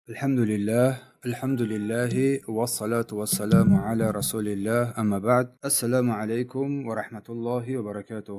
الحمد لله الحمد لله والصلاة والسلام على رسول الله اما بعد السلام علیکم و رحمت الله و برکاته.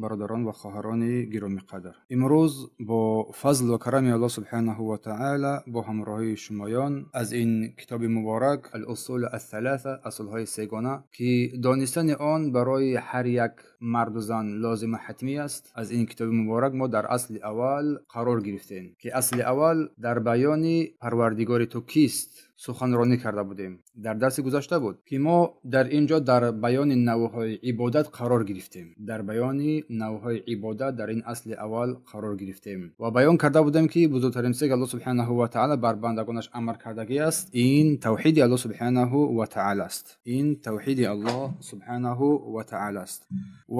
برادران و خواهران گرامی قدر، امروز با فضل و کرم الله سبحانه و تعالی با همراهی شمایان از این کتاب مبارک الاصول الثلاثه، اصولهای سه‌گانه که دانستن آن برای هر یک مرد و زن لازم و حتمی است، از این کتاب مبارک ما در اصل اول قرار گرفتیم که اصل اول در بیان پروردگار تو کیست سخنرانی کرده بودیم. در درس گذشته بود که ما در اینجا در بیان نوع‌های عبادت قرار گرفتیم. در بیان نوع‌های عبادت در این اصل اول قرار گرفتیم و بیان کرده بودیم که بزرگترین چیزی که الله سبحانه و تعالی بر بندگانش امر کردگی است این توحید الله سبحانه و تعالی است. این توحید الله سبحانه و تعالی است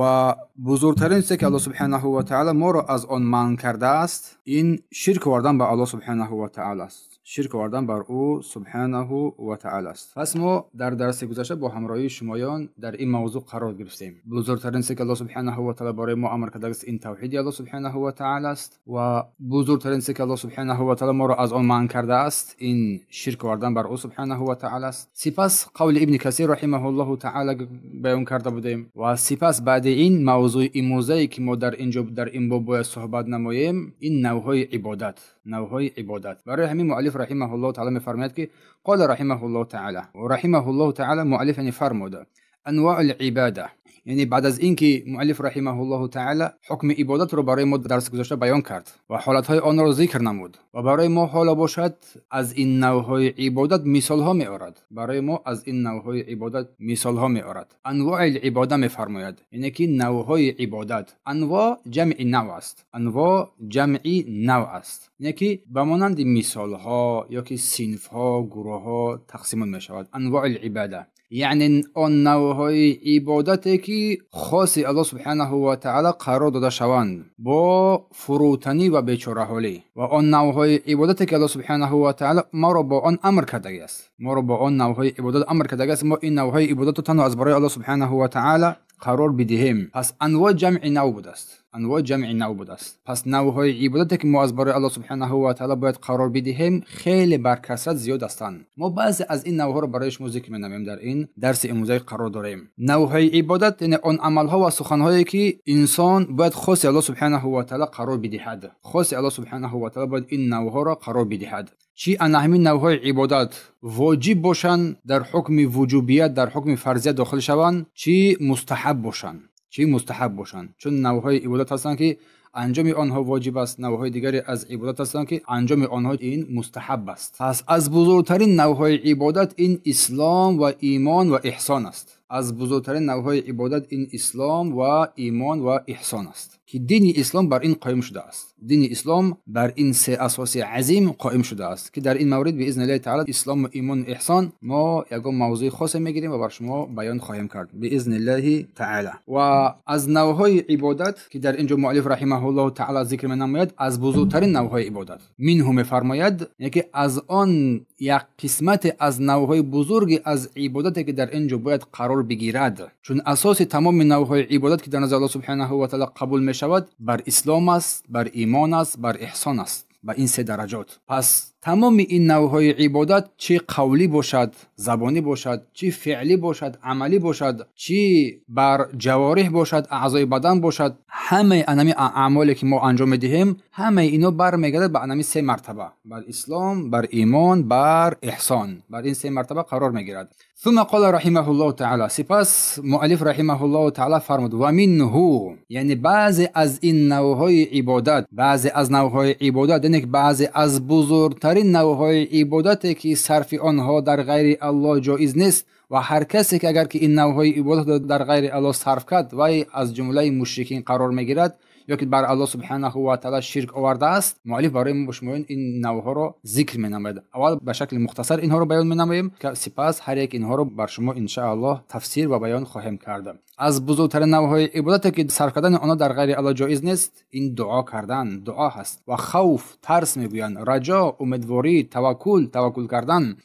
و بزرگترین چیزی که الله سبحانه و تعالی ما را از آن منع کرده است این شرک آوردن به الله سبحانه و تعالی است. شرک آوردن بر او سبحانه و تعالی است. پس ما در درس گذشته با همراهی شمایان در این موضوع قرار گرفتیم. بزرگترین چیزی که الله سبحانه و تعالی برای ما امر کرده است این توحید الله سبحانه و تعالی است و بزرگترین چیزی که الله سبحانه و تعالی ما را از آن منع کرده است این شرک آوردن بر او سبحانه و تعالی است. سپس قول ابن کثیر رحمه الله تعالی بیان کرده بودیم و سپس بعد این موضوع امروزی که ما در اینجا در این باب باید صحبت نماییم این نوع‌های عبادت، نوع‌های عبادت. برای همین مؤلف رحمه الله تعالی می‌فرماید که قال رحمه الله تعالی و رحمه الله تعالی مؤلف یعنی فرموده انواع العباده، یعنی بعد از اینکه مؤلف رحمه الله تعالی حکم عبادت رو برای ما درس گذشته بیان کرد و حالتهای آن را ذکر نمود و برای ما حالا باشد از این نوع‌های عبادت مثال‌ها می‌آورد. برای ما از این نوع‌های عبادت مثال‌ها می‌آورد. انواع العباده می‌فرماید، یعنی که نوع‌های عبادت. انواع جمع نوع است. انواع جمع نوع است، یعنی که به مانند مثال‌ها یا که صنف‌ها، گروه‌ها تقسیم می‌شود. انواع العباده یعنی آن نوع‌های عبادتی که خاص الله سبحانه و تعالی قرار داده شوند با فروتنی و بیچاره‌حالی و آن نوع‌های عبادتی که الله سبحانه و تعالی ما را با آن امر کرده است، ما را با آن نوع‌های عبادت امر کرده است. ما این نوع‌های عبادت را تنها از برای الله سبحانه و تعالی قرار بدهیم. پس انواع جمع نوع بوده است. انواع جمع نوع بوده است. پس نوع‌های عبادتی که ما از برای الله سبحانه و تعالی باید قرار بدهیم خیلی بر کثرت زیاد هستند. ما بعضی از این نوع‌ها را برای شما ذکر می‌نماییم در این درس امروزی قرار داریم. نوع‌های عبادت یعنی آن عمل‌ها و سخن‌هایی که انسان باید خاص الله سبحانه و تعالی قرار بدهد. خاص الله سبحانه و تعالی باید این نوع‌ها را قرار بدهد. چی ان همین نوع‌های عبادت واجب باشند در حکم وجوبیت، در حکم فرضیت داخل شوند، چی مستحب باشند، چی مستحب باشند. چون نوع‌های عبادت هستند که انجام آنها واجب است، نوع‌های دیگری از عبادت هستند که انجام آنها این مستحب است. پس از بزرگترین نوع‌های عبادت این اسلام و ایمان و احسان است. از بزرگترین نوع‌های عبادت این اسلام و ایمان و احسان است که دین اسلام بر این قایم شده است. دین اسلام بر این سه اساس عظیم قائم شده است که در این مورد باذن الله تعالی اسلام و ایمان و احسان ما یگان موضوع خاص میگیریم و بر شما بیان خواهیم کرد باذن الله تعالی. و از نوع‌های عبادت که در اینجا مؤلف رحمه الله تعالی ذکر می‌نماید از بزرگترین نوع‌های عبادت منه می‌فرماید، یعنی که از آن یک قسمت از نوع‌های بزرگ از عبادت که در اینجا باید قرار بگیرد، چون اساس تمام نوع‌های عبادت که در نزد الله سبحانه و تعالی قبول می‌شود بر اسلام است، بر ایمان است، بر احسان است، با این سه درجات. پس تمام این نوع‌های عبادت چه قولی باشد، زبانی باشد، چه فعلی باشد، عملی باشد، چه بر جوارح باشد، اعضای بدن باشد، همه انمی اعمالی که ما انجام می‌دهیم همه اینا برمیگردد به انمی سه مرتبه، بر اسلام، بر ایمان، بر احسان، بر این سه مرتبه قرار می‌گیرد. ثم قال رحمه الله تعالی، سپس مؤلف رحمه الله تعالی فرمود و منه، یعنی بعضی از این نوع‌های عبادت، بعضی از نوع‌های عبادت، یعنی بعضی از بزرگترین نوع‌های عبادتی که صرف آنها در غیر الله جایز نیست و هر کسی که اگر که این نوع‌های عبادت در غیر الله صرف کرد وی از جمله مشرکین قرار می‌گیرد یا که بر الله سبحانه و تعالی شرک آورده است. مؤلف برای ما شما این نوع‌ها را ذکر می‌نماید. اول به شکل مختصر اینها را بیان می‌نماییم که سپس هر یک اینها را بر شما ان شاء الله تفسیر و بیان خواهیم کرد. از بزرگترین نوع‌های عبادت که صرف کردن آنها در غیر الله جایز نیست این دعا کردن، دعا هست و خوف، ترس می‌گویند، رجا، امیدواری، توکل، توکل کردن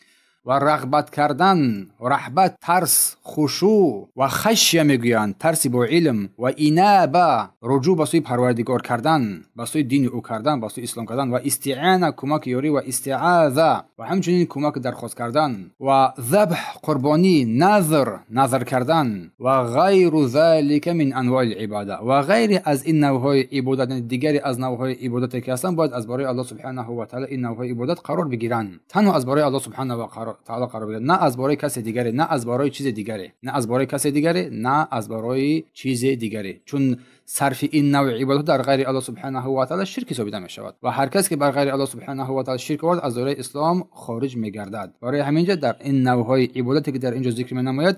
ва рағбат кардан, раҳбат, тарс, хушӯъ ва хашя мегӯянд, тарси бо илм ва инаба, руҷӯъ ба сӯи Парвардигор кардан, ба сӯи дини ӯ кардан, ба сӯи ислом кардан ва истиъана, кӯмак ёрӣ ва истиъаза ва ҳамчунин кӯмак дархост кардан ва забҳ, қурбонӣ, назр, назр кардан ва ғайру залика мин анвои ибода ва ғайри аз ин навъҳои ибодат, дигаре аз навъҳои ибодате ки ҳастанд, бояд аз барои Аллоҳ субҳанаҳу ва таъала ин навъҳои ибодат қарор бигиранд. Танҳо аз барои Аллоҳ субҳанаҳу ва таъала қарор бигиранд, на аз барои касе дигаре, на аз барои чизи дигаре, на аз барои касе дигаре, на аз барои чизи дигаре. Чун сарфи ин навъи ибодат дар ғайри Аллоҳ субҳанаҳу ва таъала ширк ҳисобида мешавад ва ҳар кас ки бар ғайри Аллоҳ субҳанаҳу ва таъала ширк овард, аз доираи ислом хориҷ мегардад. Барои ҳамин ҷо дар ин навъҳои ибодате ки дар инҷо зикр менамояд,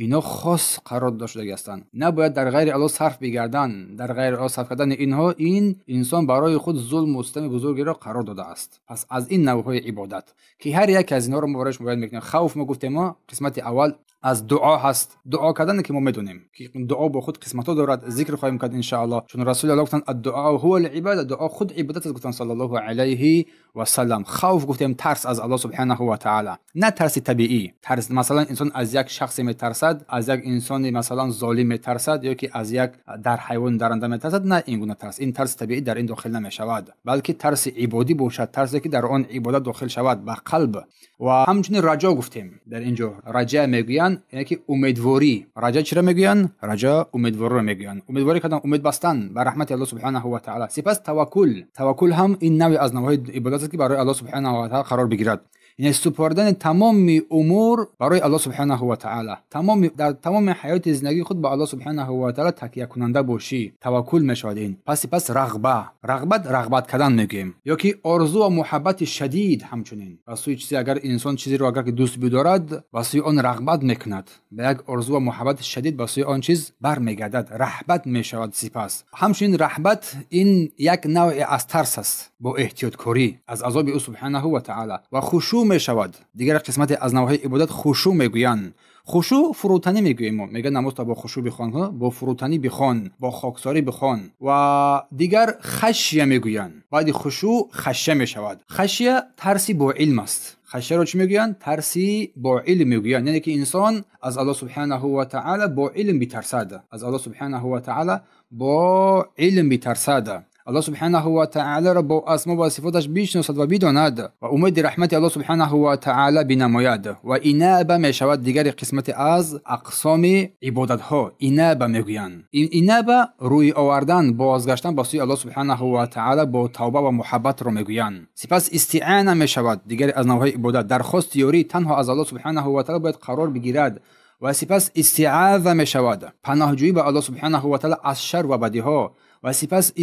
инҳо хос қарор дода шудагӣ ҳастанд. Набояд дар ғайри Аллоҳ сарф бигарданд. Дар ғайри Аллоҳ сарф кардани инҳо, ин инсон барои худ зулму систами бузургеро қарор додааст. Пас аз ин навъҳои ибодат ки ҳар яке аз инҳоро мо барояш мубояд мекунем. Хавф мо гуфтем, мо қисмати аввал аз дуо ҳаст. Дуо кардане ки мо медонем ки дуо бо худ қисматҳо дорад, зикр хоҳем кард иншааллоҳ. Чун Расули Аллоҳ гуфтанд: ад-дуо ҳува ал-ибода, дуо худ ибодат аст, гуфтанд саллаллоҳу алайҳи васаллам. Хавф гуфтем тарс аз Аллоҳ субҳанаҳу ва таъала, на тарси табиӣ. Тарс масалан инсон аз як шахсе метарсад, аз як инсони масалан золим метарсад ё ки аз як дар ҳайвон даранда метарсад, на ин гуна тарс. Ин тарси табиӣ дар ин дохил намешавад, балки тарси ибодӣ бошад, тарсе ки дар он ибодат дохил шавад ба қалб. Ва ҳамчунин раҷо гуфтем дар инҷо. Раҷа мегӯянд яъне ки умедворӣ. Раҷа чиро мегӯянд? Раҷа умедвориро мегӯянд. Умедворӣ кардан, умед бастан ба раҳмати Аллоҳ субҳанаҳу ва таъала. Сипас таваккул. Таваккул ҳам ин навъе аз навъҳои ибодат аст ки барои Аллоҳ субҳанаҳу ва таъала қарор бигирад. Яъне супордани тамоми умур барои Аллоҳ субҳанаҳу ва таъала, тамоми дар тамоми ҳаёти зиндагии худ ба Аллоҳ субҳанаҳу ва таъала такякунанда бошӣ, таваккул мешавад ин. Пас сипас рағба, рағбат, рағбат кардан мегӯем, ё ки орзу ва муҳаббати шадид. Ҳамчунин ба сӯи чизе агар инсон чизеро агар ки дӯст бидорад, ба сӯи он рағбат мекунад, ба як орзу ва муҳаббати шадид ба сӯи он чиз бармегардад, раҳбат мешавад. Сипас ҳамчунин раҳбат ин як навъе аз тарс аст бо эҳтиёткорӣ аз азоби ӯ субҳанаҳу ва таъала ва хушӯъ мешавад. Дигар қисмате аз навъҳои ибодат хушӯъ мегӯянд. Хушӯъ фурӯтанӣ мегӯем мо. Мегӯянд намозро бо хушӯъ бихон, бо фурӯтанӣ бихон, бо хоксорӣ бихон. Ва дигар хашия мегӯянд. Баъди хушӯъ хашия мешавад. Хашия тарси бо илм аст. Хашияро чӣ мегӯянд? Тарси бо илм мегӯянд. Яъне ки инсон аз Аллоҳ субҳанаҳу ва таъала бо илм битарсад, аз Аллоҳ субҳанаҳу ва таъала бо илм битарсад, Аллоҳ субҳанаҳу ва таъаларо бо асмо ва сифоташ бишносад ва бидонад ва умеди раҳмати Аллоҳ субҳанаҳу ва таъала бинамояд. Ва инаба мешавад дигари қисмате аз ақсоми ибодатҳо. Инаба мегӯянд. Инаба рӯй овардан, бозгаштан ба сӯи Аллоҳ субҳанаҳу ва таъала бо тавба ва муҳаббатро мегӯянд. Сипас истиъана мешавад дигаре аз навъҳои ибодат. Дархости ёрӣ танҳо аз Аллоҳ субҳанаҳу ва таъала бояд қарор бигирад. Ва сипас истиъаза мешавад, паноҳҷӯӣ ба Аллоҳ субҳанаҳу ва таъала аз шар ва бадиҳо. Ва сипас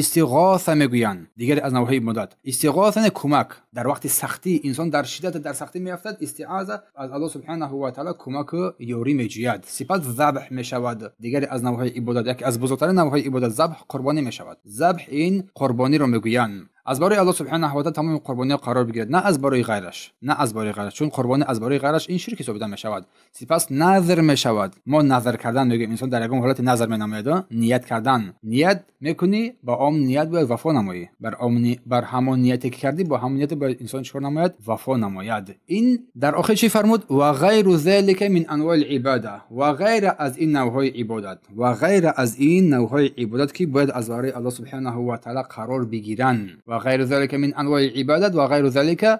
истиғоса мегӯянд, дигаре аз навъҳои ибодат. Истиғоса яъне кӯмак дар вақти сахтӣ. Инсон дар шиддат, дар сахтӣ меафтад, истиъаза аз Аллоҳ субҳанаҳу ва таъала кӯмаку ёрӣ меҷӯяд. Сипас забҳ мешавад, дигаре аз навъҳои ибодат, яке аз бузургтарин навъҳои ибодат забҳ, қурбонӣ мешавад. Забҳ ин қурбониро мегӯянд. Аз барои Аллоҳ субҳанаҳу ва таъала тамоми қурбониҳо қарор бигирад, на аз барои ғайраш, на аз барои ғайраш, чун қурбонӣ аз барои ғайраш ин ширк ҳисобида мешавад. Сипас назр мешавад. Мо назр кардан мегӯем, инсон дар ягон ҳолати назр менамояд, ният кардан. Ният мекунӣ, ба он ният бояд вафо намоӣ. Бар ҳамон нияте ки кардӣ, бо ҳамон нияте бояд инсон чикор намояд? Вафо намояд. Ин дар охир чӣ фармуд? Ва ғайру залика мин анвои ибода, ва ғайра аз ин навъҳои ибодат, ва ғайра аз ин навъҳои ибодат ки бояд аз барои Аллоҳ субҳанаҳу ва таъала қарор бигиранд. Ва ғайру залика мин анвои ибодат ва ғайру залика.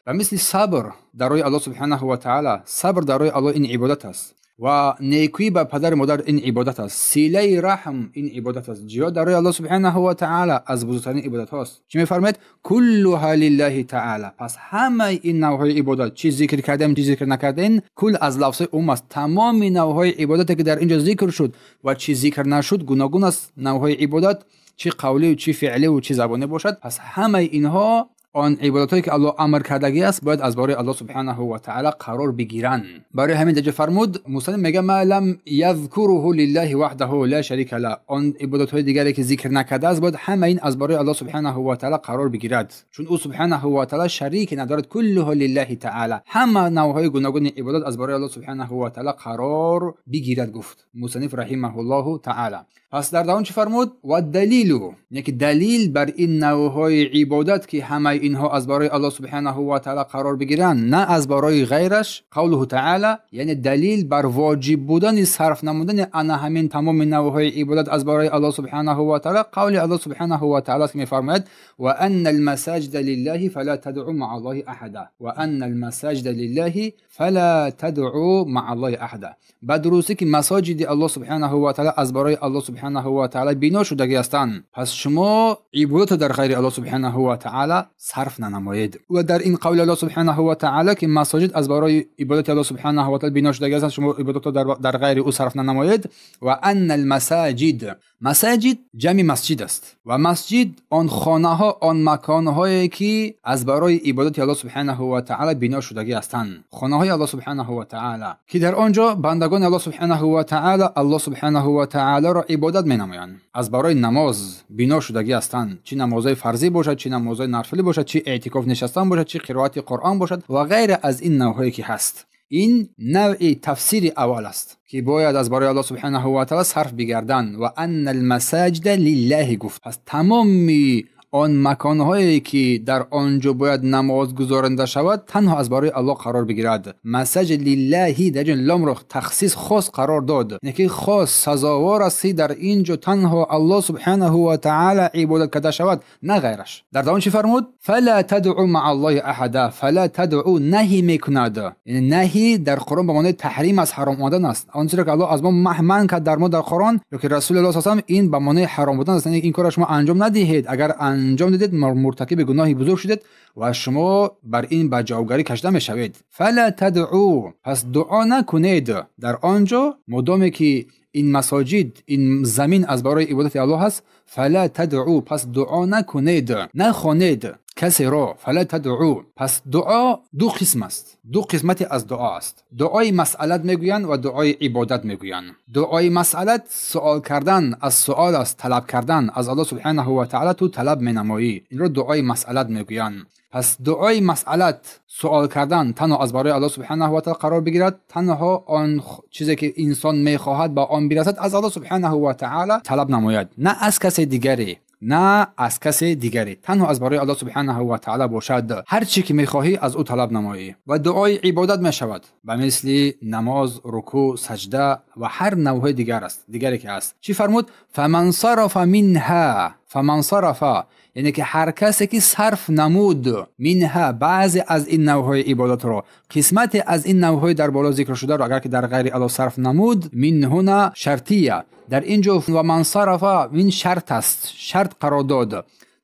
Ва мисли сабр дар роҳи Аллоҳ субҳанаҳу ва таъала, сабр дар роҳи Аллоҳ ин ибодат аст. Ва некӯӣ ба падару модар ин ибодат аст. Силаи раҳм ин ибодат аст. Ҷиҳод дар роҳи Аллоҳ субҳанаҳу ва таъала аз бузургтарин ибодатҳост. Чӣ мефармояд? Куллуҳа лиллаҳи таъала. Пас ҳамаи ин навъҳои ибодат, чӣ зикр кардем, чӣ зикр накардем, кул аз лафзҳои умум аст. Тамоми навъҳои ибодате ки дар инҷо зикр шуд ва чӣ зикр нашуд, гуногун аст навъҳои ибодат, чӣ қавлӣ, чӣ феълӣ ва чӣ забонӣ бошад. Пас ҳамаи инҳо он ибодатҳое ки Аллоҳ амр кардагӣ аст, бояд аз барои Аллоҳ субҳанаҳу ва таъала қарор бигиранд. Барои ҳамин даҷа фармуд мусаллим мегӯяд: ма лам язкуруҳу лиллаҳи ваҳдаҳу ла шарика ла. Он ибодатҳои дигаре ки зикр накардааст, бояд ҳама ин аз барои Аллоҳ субҳанаҳу ва таъала қарор бигирад, чун ӯ субҳанаҳу ва таъала шарике надорад. Куллуҳу лиллаҳи таъала. Ҳама навъҳои гуногуни ибодат аз барои Аллоҳ субҳанаҳу ва таъала қарор бигирад, гуфт мусанниф раҳимаҳуллоҳу таъала. Пас дар давом чӣ фармуд? Ва далилу, яъне ки далил бар ин навъҳои ибодат ки ҳамаи инҳо аз барои Аллоҳ субҳонаҳу ва таъоло қарор бигиранд, на аз барои ғайраш. Қавлуҳу таъоло, яъне далил бар воҷиб будани сарф намудани ана ҳамин тамоми навъҳои ибодат аз барои Аллоҳ субҳонаҳу ва таъоло, қавли Аллоҳ субҳонаҳу ва таъоло ки мефармояд: ва анна алмасаҷида лиллаҳи фала тадъу маъа Аллоҳи аҳада, ва анна алмасаҷида лиллаҳи фала тадъу маъа Аллоҳи аҳада. Ба дурустӣ ки масоҷиди Аллоҳ субҳонаҳу ва таъоло аз барои Аллоҳ субҳонаҳу ва таъоло бино шудагӣ ҳастанд, пас шумо ибодатро дар ғайри Аллоҳ субҳонаҳу ва таъоло сарф нанамоед. Ва дар ин қавли Аллоҳ субҳонаҳу ва таъоло ки масоҷид аз барои ибодати Аллоҳ субҳонаҳу ва таъоло бино шудагӣ ҳастанд, шумо ибодатро дар ғайри ӯ сарф нанамоед. Ва анна алмасаҷид, масаҷид ҷамъи масҷид аст ва масҷид он хонаҳо, он маконҳое ки аз барои ибодати Аллоҳ субҳонаҳу ва таъоло бино шудагӣ ҳастанд, хонаҳои Аллоҳ субҳонаҳу ва таъоло ки дар он ҷо бандагони Аллоҳ субҳонаҳу ва таъоло Аллоҳ субҳонаҳу ва таъолоро ибодат менамоянд, аз барои намоз бино шудагӣ ҳастанд, чӣ намозҳои фарзӣ бошад, чӣ намозҳои нафлӣ бошад, чӣ эътикоф нишастан бошад, чӣ қироати Қуръон бошад ва ғайра аз ин навъҳое ки ҳаст. Ин навъи тафсири аввал аст ки бояд аз барои Аллоҳ субҳонаҳу ва таъоло сарф бигарданд. Ва анна алмасаҷида лиллаҳи гуфт, пас тамоми он маконҳое ки дар он ҷо бояд намоз гузаронда шавад танҳо аз барои Аллоҳ қарор бигирад. Масаҷид лиллаҳи дар ҷо ломро тахсис хос қарор дод, яъне ки хос сазовор аст ки дар ин ҷо танҳо Аллоҳ субҳонаҳу ва таъоло ибодат карда шавад, на ғайраш. Дар давом чӣ фармуд? Фала тадъу маъа Аллоҳи аҳада. Фала тадъу наҳи мекунад, яъне наҳи дар Қуръон ба маънои таҳрим аст, ҳаром омадан аст. Он чизе ки Аллоҳ аз мо манъ кард дар мо дар Қуръон ё ки Расулуллоҳ саллаллоҳу алайҳи ва саллам, ин ба маънои ҳаром будан аст, яъне ин корро шумо анҷом надиҳед. Агар анҷом дидед муртакиби гуноҳи бузург шудед ва шумо бар ин ба ҷавобгарӣ кашида мешавед. Фала тадъу, пас дуо накунед дар он ҷо модоме ки ин масоҷид, ин замин аз барои ибодати Аллоҳ аст. Фала тадъу, пас дуо накунед, нахонед касеро. Фала тадъу, пас дуо ду қисм аст, ду қисмати аз дуо аст. Дуои масъалат мегӯянд ва дуои ибодат мегӯянд. Дуои масъалат суол кардан аз суол аст, талаб кардан аз Аллоҳ субҳонаҳу ва таъоло, ту талаб менамоӣ, инро дуои масъалат мегӯянд. Пас дуои масъалат суол кардан танҳо аз барои Аллоҳ субҳонаҳу ва таъоло қарор бигирад, танҳо он чизе ки инсон мехоҳад ба он бирасад аз Аллоҳ субҳонаҳу ва таъоло талаб намояд, на аз касе дигаре, на аз касе дигаре, танҳо аз барои Аллоҳ субҳонаҳу ва таъоло бошад. Ҳар чӣ ки мехоҳӣ аз ӯ талаб намоӣ. Ва дуои ибодат мешавад ба мисли намоз, рукӯъ, саҷда ва ҳар навъҳои дигар аст, дигаре ки ҳаст. Чӣ фармуд? Фаман сарафа минҳа, фаман сарафа, яъне ки ҳар касе ки сарф намуд минҳа, баъзе аз ин навъҳои ибодатро, қисмате аз ин навъҳои дар боло зикр шударо агар ки дар ғайри Аллоҳ сарф намуд, минҳуна шартия, дар ин ҷо ва ман сарафа мин шарт аст, шарт қарор дод.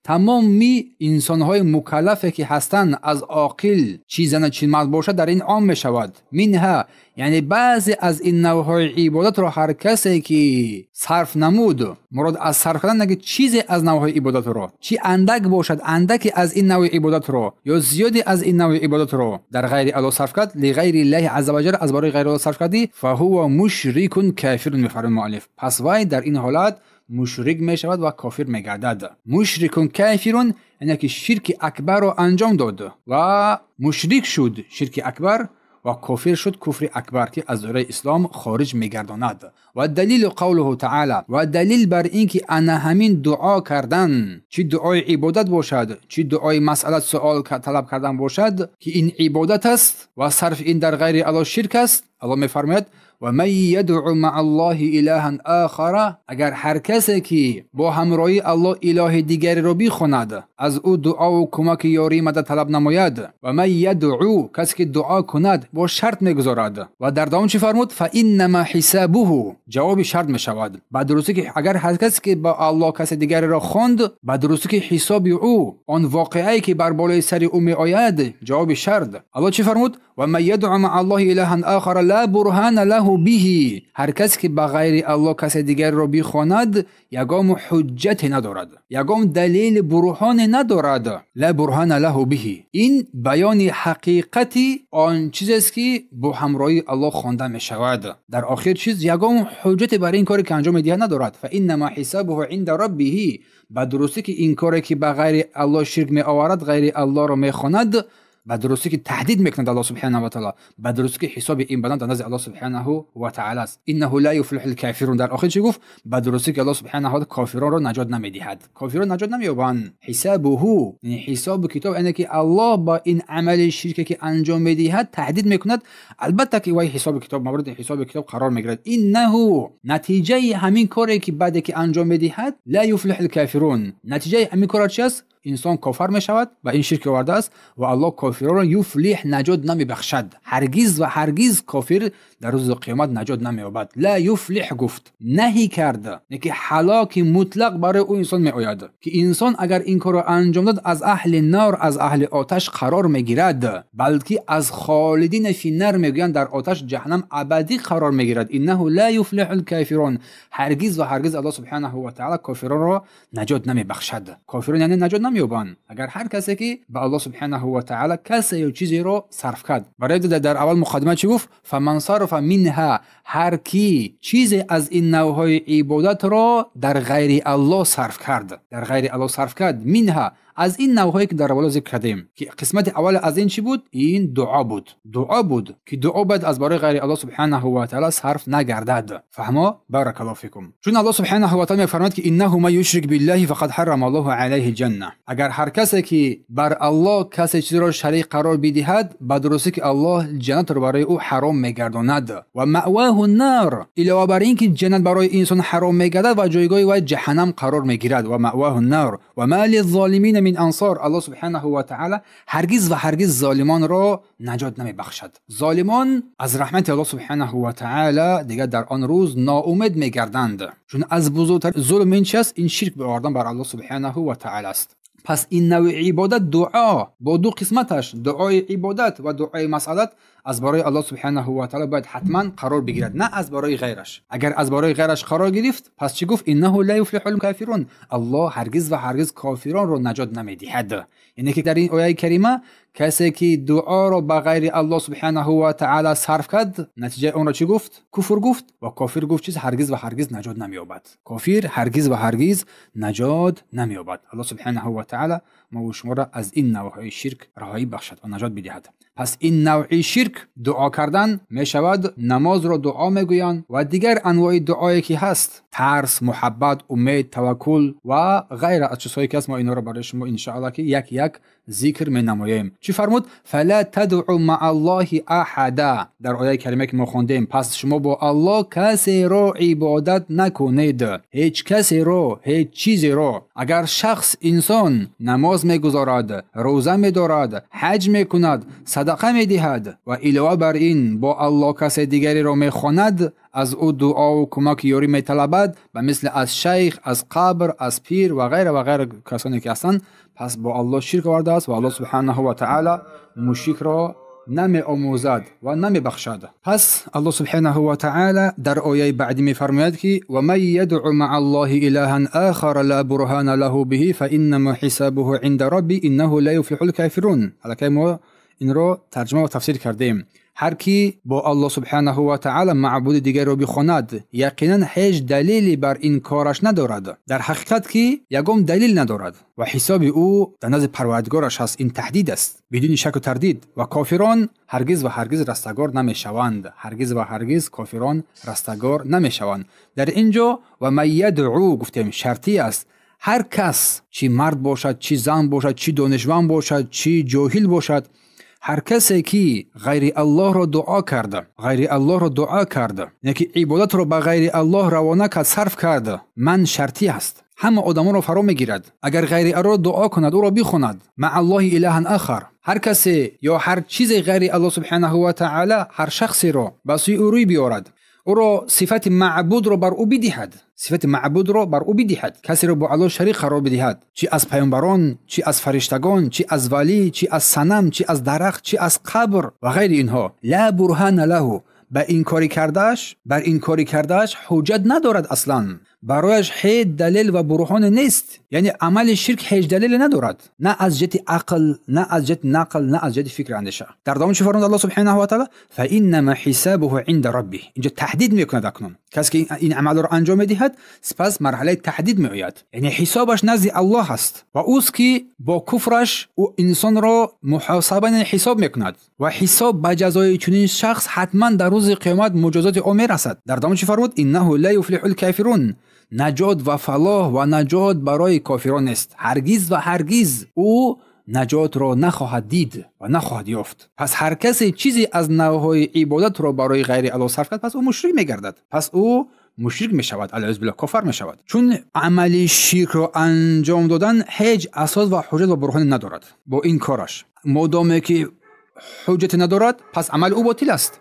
Тамоми инсонҳои мукаллафе ки ҳастанд аз оқил, чӣ зана чӣ мард бошад, дар ин ом мешавад. Минҳа, яъне баъзе аз ин навъҳои ибодатро ҳар касе ки сарф намуд, мурод аз сарф кардан наки чизе аз навъҳои ибодатро, чӣ андак бошад, андаке аз ин навъи ибодатро ё зиёде аз ин навъи ибодатро дар ғайри Аллоҳ сарф кард, лиғайри Аллоҳи азза ва ҷалла, аз барои ғайри Аллоҳ сарф кардӣ, фаҳува мушрикун кофирун, мефармояд муаллиф. Пас вай дар ин ҳолат мушрик мешавад ва кофир мегардад. Мушрикун кофирун яъне ки ширки акбарро анҷом дод ва мушрик шуд, ширки акбар, ва кофир шуд, куфри акбар ки аз доираи ислом хориҷ мегардонад. Ва далилу қавлуҳу таъоло, ва далил бар ин ки ана ҳамин дуо кардан, чӣ дуои ибодат бошад, чӣ дуои масъалат суол талаб кардан бошад, ки ин ибодат аст ва сарфи ин дар ғайри Аллоҳ ширк аст. Аллоҳ мефармояд: ва ман ядъу маъа Аллоҳи илаҳан охара, агар ҳар касе ки бо ҳамроҳии Аллоҳ илоҳи дигареро бихонад, аз ӯ дуову кӯмаки ёрии мадад талаб намояд. Ва ман ядъу, касе ки дуо кунад бо шарт мегузорад. Ва дар давом чӣ фармуд? Фаиннама ҳисабуҳу, ҷавоби шарт мешавад. Ба дурустӣ ки агар ҳар касе ки ба Аллоҳ касе дигареро хонд, ба дурустӣ ки ҳисоби ӯ, он воқеае ки бар болои сари ӯ меояд, ҷавоби шарт. Аллоҳ чӣ фармуд? Ва ман ядъу маъа Аллоҳи илаҳан охара ла бурҳана лаҳу биҳи, ҳар касе ки ба ғайри Аллоҳ касе дигарро бихонад, ягон ҳуҷҷате надорад, ягон далели бурҳоне надорад. Ла бурҳана лаҳу биҳи, ин баёни ҳақиқати он чизест ки бо ҳамроҳии Аллоҳ хонда мешавад. Дар охир чиз ягон ҳуҷҷате бар ин коре ки анҷом медиҳад надорад. Фаиннама ҳисабуҳу инда раббиҳи, ба дурустӣ ки ин коре ки ба ғайри Аллоҳ ширк меоварад, ғайри Аллоҳро мехонад, Ба дурустӣ ки таҳдид мекунад Аллоҳ субҳанаҳу ва таъоло, ба дурустӣ ки ҳисоби ин банда дар назди Аллоҳ субҳанаҳу ва таъоло аст. Иннаҳу ла юфлиҳул кофирун. Дар охир чӣ гуфт? Ба дурустӣ ки Аллоҳ субҳанаҳу ва таъоло кофиронро наҷот намедиҳад. Кофирон наҷот намеёбанд. Ҳисобуҳу, яъне ҳисобу китоб, яъне ки Аллоҳ ба ин амали ширке ки анҷом медиҳад таҳдид мекунад, албатта ки вай ҳисобу китоб, мавриди ҳисобу китоб қарор мегирад. Иннаҳу, натиҷаи ҳамин коре ки баъде ки анҷом медиҳад, ла юфлиҳул кофирун. Натиҷаи ҳамин кор чӣ аст? Инсон кофар мешавад ва ин ширк овардааст ва Аллоҳ кофиронро юфлиҳ наҷот намебахшад. Ҳаргиз ва ҳаргиз кофир дар рӯзи қиёмат наҷот намеёбад. Ла юфлиҳ гуфт, наҳӣ кард, ки ҳалоки мутлақ барои ӯ инсон меояд, ки инсон агар ин корро анҷом дод аз аҳли нор, аз аҳли оташ қарор мегирад, балки аз холидин фи нар мегӯянд дар оташ ҷаҳаннам абадӣ қарор мегирад. Иннаҳу ла юфлиҳул кофирун. Ҳаргиз ва ҳаргиз Аллоҳ субҳанаҳу ва таъоло кофиронро наҷот намебахшад. Кофирон яъне наҷот намеёбанд. Агар ҳар касе ки ба Аллоҳ субҳанаҳу ва таъоло касе ё чизеро сарф кард. Барои дар аввал муқаддима чӣ гуфт? Фаман сарфа минҳа, ҳар ки чизе аз ин навъҳои ибодатро дар ғайри Аллоҳ сарф кард, дар ғайри Аллоҳ сарф кард, минҳа, аз ин навъҳое ки дар аввал зикр кардем, ки қисмати аввал аз ин чӣ буд? Ин дуо буд. Дуо буд ки дуо бояд аз барои ғайри Аллоҳ субҳанаҳу ва таъоло сарф нагардад. Фаҳмо? Баракаллоҳу фикум. Чун Аллоҳ субҳанаҳу ва таъоло мефармояд ки иннаҳу ман юшрик биллаҳи фақад ҳаррама Аллоҳу алайҳил ҷанна. Агар ҳар касе ки бар Аллоҳ касе чизеро шарик қарор бидиҳад, ба дурустӣ ки Аллоҳ ҷаннатро барои ӯ ҳаром мегардонад. Ва маъваҳу нар, илова бар ин ки ҷаннат барои инсон ҳаром мегардад ва ҷойгоҳи вай ҷаҳаннам қарор мегирад. Ва маъваҳу нар ва ма лиззолимина мин ансор. Аллоҳ субҳанаҳу ва таъоло ҳаргиз ва ҳаргиз золимонро наҷот намебахшад. Золимон аз раҳмати Аллоҳ субҳанаҳу ва таъоло дигар дар он рӯз ноумед мегарданд. Чун аз бузургтарин зулм ин чи аст? Ин ширк овардан бар Аллоҳ субҳанаҳу ва таъоло аст. Пас ин навъи ибодат дуо бо ду қисматаш, дуои ибодат ва дуои масъалат, аз барои Аллоҳ субҳанаҳу ва таъоло бояд ҳатман қарор бигирад, на аз барои ғайраш. Агар аз барои ғайраш қарор гирифт, пас чӣ гуфт? Иннаҳу ла юфлиҳул кофирун. Аллоҳ ҳаргиз ва ҳаргиз кофиронро наҷот намедиҳад. Яъне ки дар ин ояи карима касе ки дуоро ба ғайри Аллоҳ субҳанаҳу ва таъоло сарф кард, натиҷаи онро чӣ гуфт? Куфр гуфт. Ва кофир гуфт чиз ҳаргиз ва ҳаргиз наҷот намеёбад. Кофир ҳаргиз ва ҳаргиз наҷот намеёбад. Аллоҳ субҳанаҳу ва таъоло мо ва шуморо аз ин навъҳои ширк раҳоӣ бахшад ва наҷот бидиҳад. Пас ин навъи ширк дуо кардан мешавад, намозро дуо мегӯянд ва дигар анвои дуое ки ҳаст, тарс, муҳаббат, умед, таваккул ва ғайра аз чизҳое ки ҳаст, мо инҳоро барои шумо иншоаллоҳ ки як як зикр менамоем. Чӣ фармуд? Фала тадъу маъ Аллоҳи аҳада. Дар ояи карима ки мо хондем, пас шумо бо Аллоҳ касеро ибодат накунед, ҳеҷ касеро, ҳеҷ чизеро. Агар шахс инсон намоз мегузорад, рӯза медорад, ҳаҷ мекунад, садақа медиҳад ва илова бар ин бо Аллоҳ касе дигареро мехонад, аз ӯ дуову кӯмаки ёрӣ металабад, ба мисли аз шайх, аз қабр, аз пир ва ғайра ва ғайра касоне ки ҳастанд, пас бо Аллоҳ ширк овардааст ва Аллоҳ субҳанаҳу ва таъоло мушрикро намеомӯзад ва намебахшад. Пас Аллоҳ субҳанаҳу ва таъоло дар ояи баъдӣ мефармояд ки ва ман ядъу маъ Аллоҳи илаҳан охара ла бурҳана лаҳу биҳи фаиннамо ҳисобуҳу ъинда робби иннаҳу ла юфлиҳул кофирун. Аллакай мо инро тарҷума ва тафсир кардем. Ҳар ки бо Аллоҳ субҳанаҳу ва таъоло маъбуди дигарро бихонад, яқинан ҳеҷ далеле бар ин кораш надорад. Дар ҳақиқат ки ягон далел надорад ва ҳисоби ӯ дар назди Парвардигораш ҳаст. Ин таҳдид аст бидуни шаку тардид. Ва кофирон ҳаргиз ва ҳаргиз растагор намешаванд. Ҳаргиз ва ҳаргиз кофирон растагор намешаванд. Дар ин ҷо ва ман ядъу гуфтем шартӣ аст. Ҳар кас, чӣ мард бошад, чӣ зан бошад, чӣ донишманд бошад, чӣ ҷоҳил бошад, ҳар касе ки ғайри Аллоҳро дуо кард, ғайри Аллоҳро дуо кард, яъне ки ибодатро ба ғайри Аллоҳ равона кард, сарф кард, ман шартӣ аст. Ҳама одамонро фаро мегирад. Агар ғайри Аллоҳро дуо кунад, ӯро бихонад, маъ Аллоҳи илаҳан ахар, ҳар касе ё ҳар чизе ғайри Аллоҳ субҳанаҳу ва таъоло ҳар шахсеро ба сӯи ӯ рӯй биёрад, ӯро сифати маъбудро бар ӯ бидиҳад, сифати маъбудро бар ӯ бидиҳад, касеро бо Аллоҳ шарик қарор бидиҳад, чӣ аз паёмбарон, чӣ аз фариштагон, чӣ аз валӣ, чӣ аз санам, чӣ аз дарахт, чӣ аз қабр ва ғайри инҳо. ла бурҳана лаҳу, ба инкорӣ кардааш, бар инкорӣ кардааш ҳуҷҷат надорад аслан. барояш ҳеҷ далел ва бурҳоне нест. Яъне амали ширк ҳеҷ далеле надорад, на аз ҷиҳати ақл, на аз ҷиҳати нақл, на аз ҷиҳати фикр андеша. Дар давом чӣ фармуд Аллоҳ субҳанаҳу ва таъала? فإنما حسابه عند ربه. اینجا تهدید میکند اکنون کسی که این عمل را انجام میدهد، سپس مرحله تهدید میآید، یعنی حسابش نزد الله است و اوست که با کفرش او انسان را محاسبه حساب میکند و حساب به جزای چنین شخص حتما در روز قیامت مجازات او میرسد. در دوام چی فرمود؟ انه لا یفلح الکافرون. نجات و فلاح و نجات برای کافران نیست، هرگز و هرگز او نجات را نخواهد دید و نخواهد یافت. پس هر کسی چیزی از نوعهای عبادت را برای غیر الله صرف کرد، پس او مشرک میگردد، پس او مشرک میشود، العیاذ بالله کافر میشود. چون عمل شرک را انجام دادن هیچ اساس و حجت و برهان ندارد با این کارش. مادامی که حجت ندارد، پس عمل او باطل است،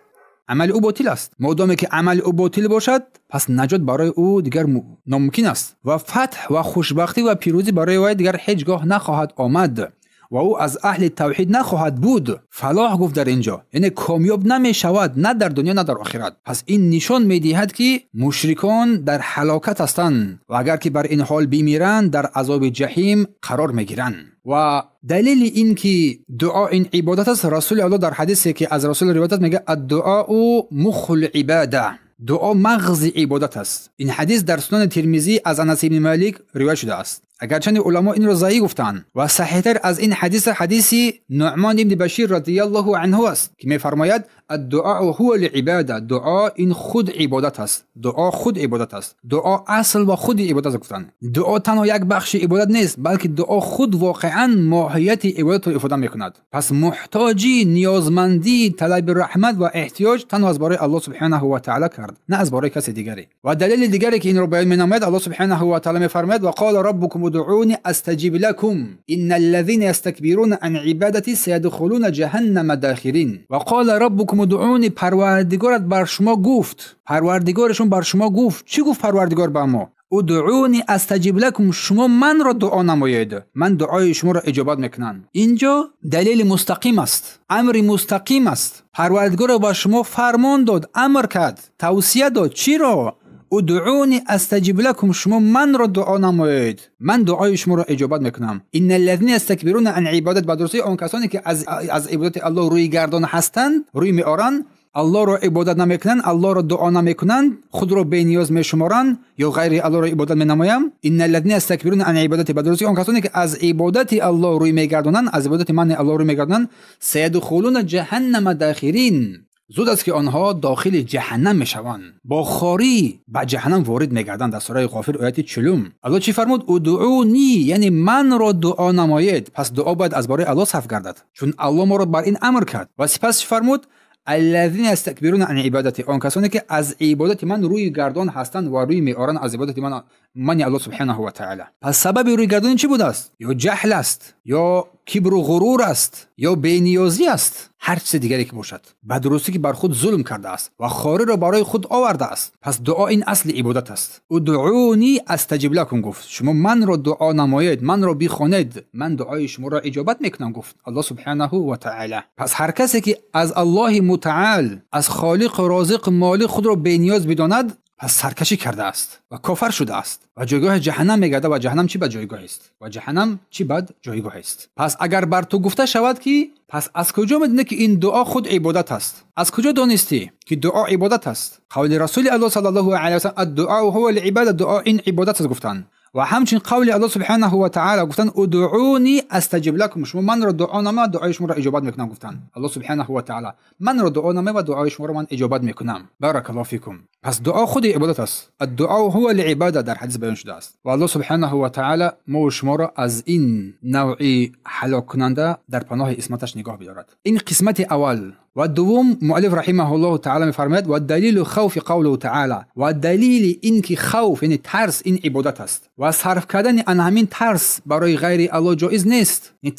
عمل او باطل است. مادامی که عمل او باطل باشد، پس نجات برای او دیگر ناممکن است و فتح و خوشبختی و پیروزی برای وی دیگر هیچگاه نخواهد آمد و او از اهل توحید نخواهد بود. فلاح گفت در اینجا، یعنی کامیاب نمی شود، نه در دنیا نه در آخرت. پس این نشان می دهد که مشرکان در هلاکت هستند و اگر که بر این حال بمیرند در عذاب جحیم قرار می گیرند. و دلیل این که دعا این عبادت است، رسول الله در حدیثی که از رسول روایت است میگه الدعاء مخ العباده، دعا مغز عبادت است. این حدیث در سنن ترمذی از انس بن مالک روایت شده است. اگرچه علما این را ضعیف گفتند و صحیح‌تر از این حدیث حدیث نعمان بن بشیر رضی الله عنه است که می‌فرماید الدعاء هو العباده، دعا این خود عبادت است، دعا خود عبادت است، دعا اصل و خود عبادت است گفتند. دعا تنها یک بخش عبادت نیست، بلکه دعا خود واقعا ماهیت عبادت را افاده می‌کند. پس محتاجی، نیازمندی، طلب رحمت و احتیاج تنها از برای الله سبحانه و تعالی کرد، نه از برای کسی دیگری. و دلیل دیگری که این را بیان می‌نماید، الله سبحانه و تعالی می‌فرماید وقال ربكم ادعوني استجب لكم ان الذين يستكبرون عن عبادتي سيدخلون جهنم داخرين. وقال ربكم ادعوني، پروردگارت بر شما گفت، پروردگارشون بر شما گفت. چی گفت پروردگار به ما؟ ادعوني استجب لكم، شما من را دعا نمایید، من دعای شما را اجابت میکنم. اینجا دلیل مستقیم است، امر مستقیم است. پروردگار به شما فرمان داد، امر کرد، توصیه داد. چی را؟ ادعوني استجب لكم، شما من را دعا نمایید، من دعای شما را اجابت میکنم. ان الذين يستكبرون عن عبادت، به درستی آن کسانی که از عبادت الله روی گردان هستند، روی میآرند، الله را عبادت نمیکنند، الله را دعا نمیکنند، خود را بی نیاز میشمارند یا غیر الله را عبادت مینمایند. ان الذين يستكبرون عن عبادت، به درستی آن کسانی که از عبادت الله روی میگردانند، از عبادت من الله روی میگردانند، سیدخلون جهنم داخرین، زود است که آنها داخل جهنم میشوند، با خواری به جهنم وارد میگردند. در سوره غافر آیت 40 الله چی فرمود؟ ادعونی، یعنی من را دعا نمایید. پس دعا باید از برای الله صرف گردد، چون الله ما را بر این امر کرد. و سپس چی فرمود؟ الذين يستكبرون عن عبادتي، آن کسانی که از عبادت من روی گردان هستند و روی میآرند از عبادت من الله سبحانه و تعالی. پس سبب روی گردان چی بوده است؟ یا جهل است، یا کبر و غرور است، یا بی‌نیازی است، هر چیز دیگری که باشد. به درستی که بر خود ظلم کرده است و خواری را برای خود آورده است. پس دعا این اصل عبادت است. ادعونی استجب لکم گفت، شما من را دعا نمایید، من را بخوانید، من دعای شما را اجابت میکنم گفت الله سبحانه و تعالی. پس هر کسی که از الله متعال، از خالق رازق مالک خود را بی‌نیاز بداند، پس سرکشی کرده است و کافر شده است و جایگاه جهنم میگرده. و جهنم چی بد جایگاه است؟ و جهنم چی بد جایگاه است؟ پس اگر بر تو گفته شود که پس از کجا میدونی که این دعا خود عبادت است؟ از کجا دانستی که دعا عبادت است؟ قول رسول الله صلی الله علیه و سلم الدعاء هو العباده، دعا این عبادت است گفتن. و همچنین قول الله سبحانه و تعالی گفتن ادعونی استجب لكم، شما من را دعا نما، دعای شما را اجابت میکنم گفتن الله سبحانه و تعالی. من را دعا نما و دعای شما را من اجابت میکنم. بارک الله فیکم. پس دعا خود عبادت است. الدعاء هو العباده در حدیث بیان شده است. و الله سبحانه و تعالی ما و شما را از این نوع هلاک کننده در پناه عصمتش نگاه بدارد. این قسمت اول. و دوم مؤلف رحمه الله تعالی میفرماید و دلیل خوف قوله تعالی، و دلیل اینکه خوف یعنی ترس این عبادت است و صرف کردن ان همین ترس برای غیر الله جایز نیست. یعنی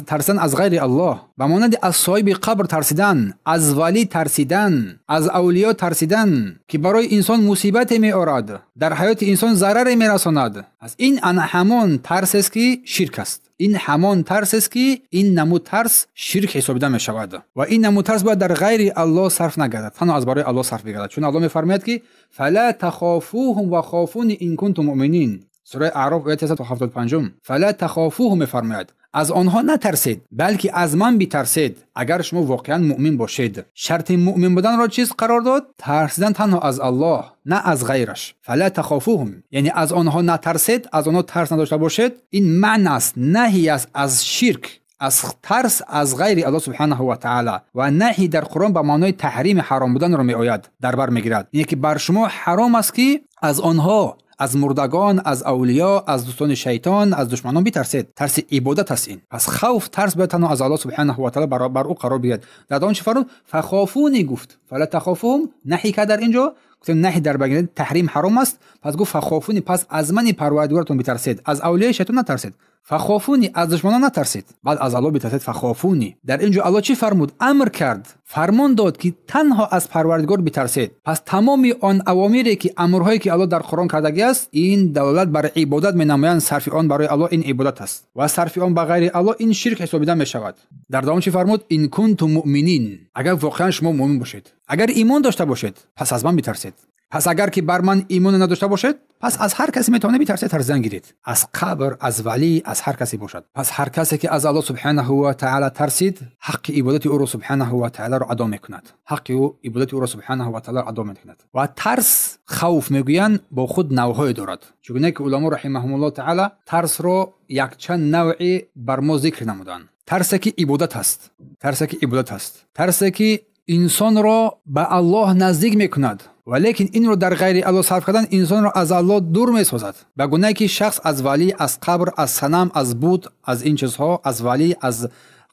ترسن از غیر الله، به مانند از صاحب قبر ترسیدن، از ولی ترسیدن، از اولیا ترسیدن که برای انسان مصیبت می آورد، در حیات انسان ضرر می رساند. از این ان همان ترس است که شرک است. Ин ҳамон тарс аст, ки ин намуд тарс ширк ҳисобида мешавад ва ин намуд тарс бояд дар ғайри Аллоҳ сарф нагардад, танҳо аз барои Аллоҳ сарф бигардад. Чун Аллоҳ мефармояд, ки фала тахофуҳум ва хофуни ин кунтум муъминин. Сураи Аъроф ояти 175. Фала тахофуҳум мефармояд, аз онҳо натарсед, балки аз ман битарсед, агар шумо воқеан муъмин бошед. Шарти муъмин буданро чиз қарор дод? Тарсидан танҳо аз Аллоҳ, на аз ғайраш. Фала тахофуҳум, яъне аз онҳо натарсед, аз онҳо тарс надошта бошед. Ин маъна аст, наҳи аст аз ширк, аз тарс аз ғайри Аллоҳ субҳанаҳу ва таъала. Ва наҳи дар Қуръон ба маънои таҳрими ҳаром буданро меояд, дар бар мегирад. Яъне ки бар шумо ҳаром аст, ки аз онҳо, аз мурдагон, аз авлиё, аз дӯстони шайтон, аз душманон битарсед. Тарси ибодат аст ин. Пас хавф, тарс бояд танҳо аз Аллоҳ субҳанаҳу ва таъала бар ӯ қарор бигирад. Дар он чӣ фармуд? Фахофуни гуфт. Фала тахофуҳум, наҳи кард дар инҷо. Гуфтем наҳи дар багирад таҳрим ҳаром аст. Пас гуфт фахофуни, пас аз мани парвардигоратон битарсед, аз авлиёи шайтон натарсед. Фахофуни, аз душманон натарсед, баъд аз Аллоҳ битарсед. Фахофуни. Дар инҷо Аллоҳ чӣ фармуд? Амр кард, фармон дод, ки танҳо аз парвардигор битарсед. Пас тамоми он авомире ки амрҳое ки Аллоҳ дар Қуръон кардагӣ аст, ин далолат бар ибодат менамоянд. Сарфи он барои Аллоҳ ин ибодат аст ва сарфи он ба ғайри Аллоҳ ин ширк ҳисобида мешавад. Дар давом чӣ фармуд? Ин кунтум муъминин, агар воқеан шумо муъмин бошед, агар имон дошта бошед, пас аз ман битарсед. Пас агар ки бар ман имон надошта бошед, пас аз ҳар касе метавонед битарсед, тарсидан гиред, аз қабр, аз валӣ, аз ҳар касе бошад. Пас ҳар касе ки аз Аллоҳ субҳанаҳу ва таъала тарсид, ҳаққи ибодати ӯро субҳанаҳу ва таъаларо адо мекунад. Ҳаққи ӯ ибодати ӯро субҳанаҳу ва таъаларо адо мекунад. Ва тарс, хавф мегӯянд, бо худ навъҳое дорад. Чунки уламо раҳимаҳумуллоҳ таъала тарсро якчанд навъи бар мо зикр намуданд. Тарсе ки ибодат аст, тарсе ки ибодат аст, тарсе ки инсонро ба Аллоҳ наздик мекунад, валекин инро дар ғайри Аллоҳ сарф кардан инсонро аз Аллоҳ дур месозад. Ба гунае ки шахс аз валӣ, аз қабр, аз санам, аз бут, аз ин чизҳо, аз валӣ, аз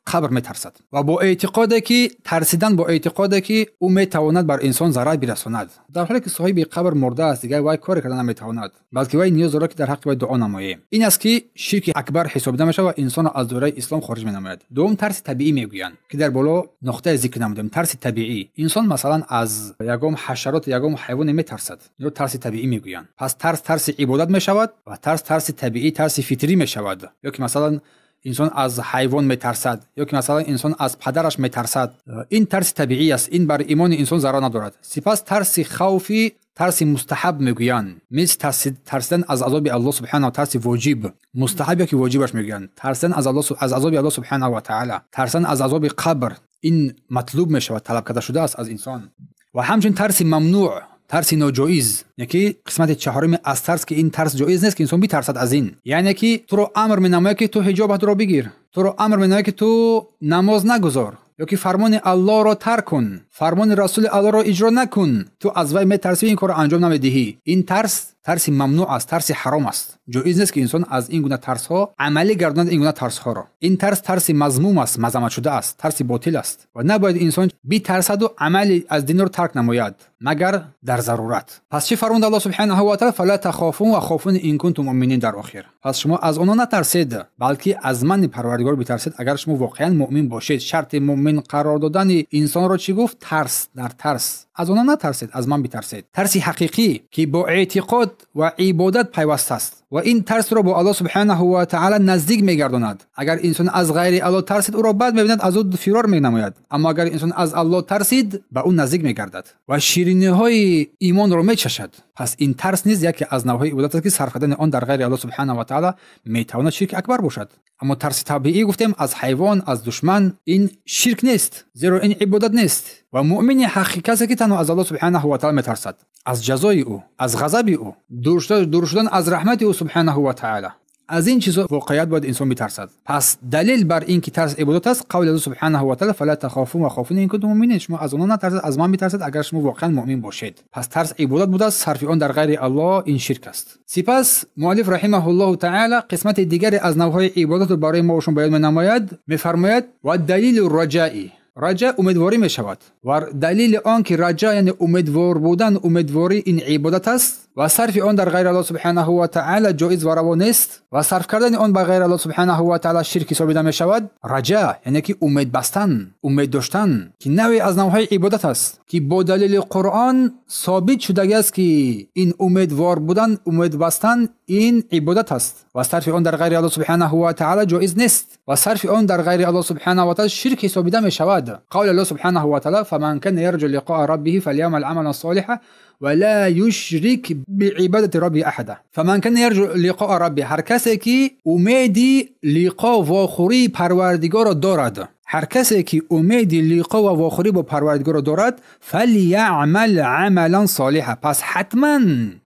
қабр метарсад ва бо эътиқоде ки тарсидан бо эътиқоде ки ӯ метавонад бар инсон зарар бирасонад, дар ҳоле ки соҳиби қабр мурда аст, дигар вай коре карда наметавонад, балки вай ниёз дорад, ки дар ҳаққи вай дуо намоем. Ин аст ки ширки акбар ҳисобида мешавад ва инсонро аз доираи ислом хориҷ менамояд. Дуюм, тарси табиӣ мегӯянд, ки дар боло нуқтаи зикр намудем. Тарси табиӣ, инсон масалан аз ягон ҳашарот, ягон ҳайвоне метарсад, инро тарси табиӣ мегӯянд. Пас тарс тарси ибодат мешавад ва тарс тарси табиӣ, тарси фитрӣ мешавад. Ё ки масалан инсон аз ҳайвон метарсад, ё ки масалан инсон аз падараш метарсад. Ин тарси табиӣ аст, ин бар имони инсон зарар надорад. Сипас тарси хавфи, тарси мустаҳаб мегӯянд, мисли тарсидан аз азоби Аллоҳ субҳанаҳу, тарси воҷиб, мустаҳаб ё ки воҷибаш мегӯянд. Тарсидан аз Аллоҳ, аз азоби Аллоҳ субҳанаҳу ва таъала, тарсидан аз азоби қабр, ин матлуб мешавад, талаб карда шудааст аз инсон. Ва ҳамчунин тарси мамнӯъ, тарси ноҷоиз, яъне ки қисмати чаҳоруми аз тарс, ки ин тарс ҷоиз нест, ки инсон битарсад аз ин. Яъне ки туро амр менамояд, ки ту ҳиҷобатро бигир, туро амр менамояд, ки ту намоз нагузор, ё ки фармони Аллоҳро тарк кун, фармони расули Аллоҳро иҷро накун, ту аз вай метарсӣ, ин корро анҷом намедиҳӣ. Ин тарс тарси мамнӯъ аст, тарси ҳаром аст. Ҷоиз нест, ки инсон аз ин гуна тарсҳо амалӣ гардонад ин гуна тарсҳоро. Ин тарс тарси мазмум аст, мазаматшуда аст, тарси ботил аст ва набояд инсон битарсаду амали аз динро тарк намояд, магар дар зарурат. Пас чӣ фармуд Аллоҳ субҳанаҳу ва таъала? Фала тахофун ва хофуни ин кунтум муъминин. Дар охир, пас шумо аз онҳо натарсед, балки аз мани парвардигор битарсед, агар шумо воқеан муъмин бошед. Шарти муъмин қарор додани инсонро чӣ гуфт? Тарс, дар тарс. Аз онҳо натарсед, аз ман битарсед. Тарси ҳақиқӣ, ки бо эътиқод ва ибодат пайваст аст ва ин тарсро бо Аллоҳ субҳанаҳу ва таъала наздик мегардонад. Агар инсон аз ғайри Аллоҳ тарсид, ӯро бад мебинад, аз ӯ фирор менамояд. Аммо агар инсон аз Аллоҳ тарсид, ба ӯ наздик мегардад ва шириниҳои имонро мечашад. Пас ин тарс низ яке аз навъҳои ибодат аст, ки сарф кардани он дар ғайри Аллоҳ субҳанаҳу ва таъала метавонад ширки акбар бошад. Аммо тарси табиӣ гуфтем аз ҳайвон, аз душман, ин ширк нест, зеро ин ибодат нест. Ва муъмини ҳақиқӣ касе ки танҳо аз Аллоҳ субҳанаҳу ва таъала метарсад, аз ҷазои ӯ, аз ғазаби ӯ, дур шудан аз раҳмати ӯ субҳанаҳу ва таъала. Аз ин чизҳо воқеият бояд инсон битарсад. Пас далел бар ин ки тарс ибодат аст, қавли Аллоҳ субҳанаҳу ва таъала: фала тахофун ва хофуни ин кунтум муъминин. Шумо аз онҳо натарсед, аз ман битарсед, агар шумо воқеан муъмин бошед. Пас тарс ибодат будааст, сарфи он дар ғайри Аллоҳ ин ширк аст. Сипас муаллиф раҳимаҳуллоҳу таъала қисмати дигаре аз навъҳои ибодатро барои мо шумо баён менамояд. Мефармояд: ва далилу раҷаи. Раҷа умедворӣ мешавад ва далели он ки раҷа яъне умедвор будан, умедворӣ ин ибодат аст ва сарфи он дар ғайри Аллоҳ субҳанаҳу ва таъала ҷоиз ва раво нест ва сарф кардани он ба ғайри Аллоҳ субҳанаҳу ва таъала ширк ҳисобида мешавад. Раҷа яъне ки умед бастан, умед доштан, ки навъе аз навъҳои ибодат аст ки бо далели Қуръон собит шудагиаст ки ин умедвор будан, умед бастан ин ибодат аст ва сарфи он дар ғайри Аллоҳ субҳанаҳу ва таъала ҷоиз нест ва сарфи он дар ғайри Аллоҳ субҳанаҳу ва таъала ширк ҳисобида мешавад. قول الله سبحانه وتعالى: فمن كان يرجو لقاء ربه فليعمل عملا صالحا ولا يشرك بعبادة ربه أحدا. فمن كان يرجو لقاء ربه، هر کسی که امیدی لقا واخوری پروردگار را دارد، هر کسی که امید لقا و واخوری با پروردگار را دارد، فلیعمل عملا صالحا، پس حتما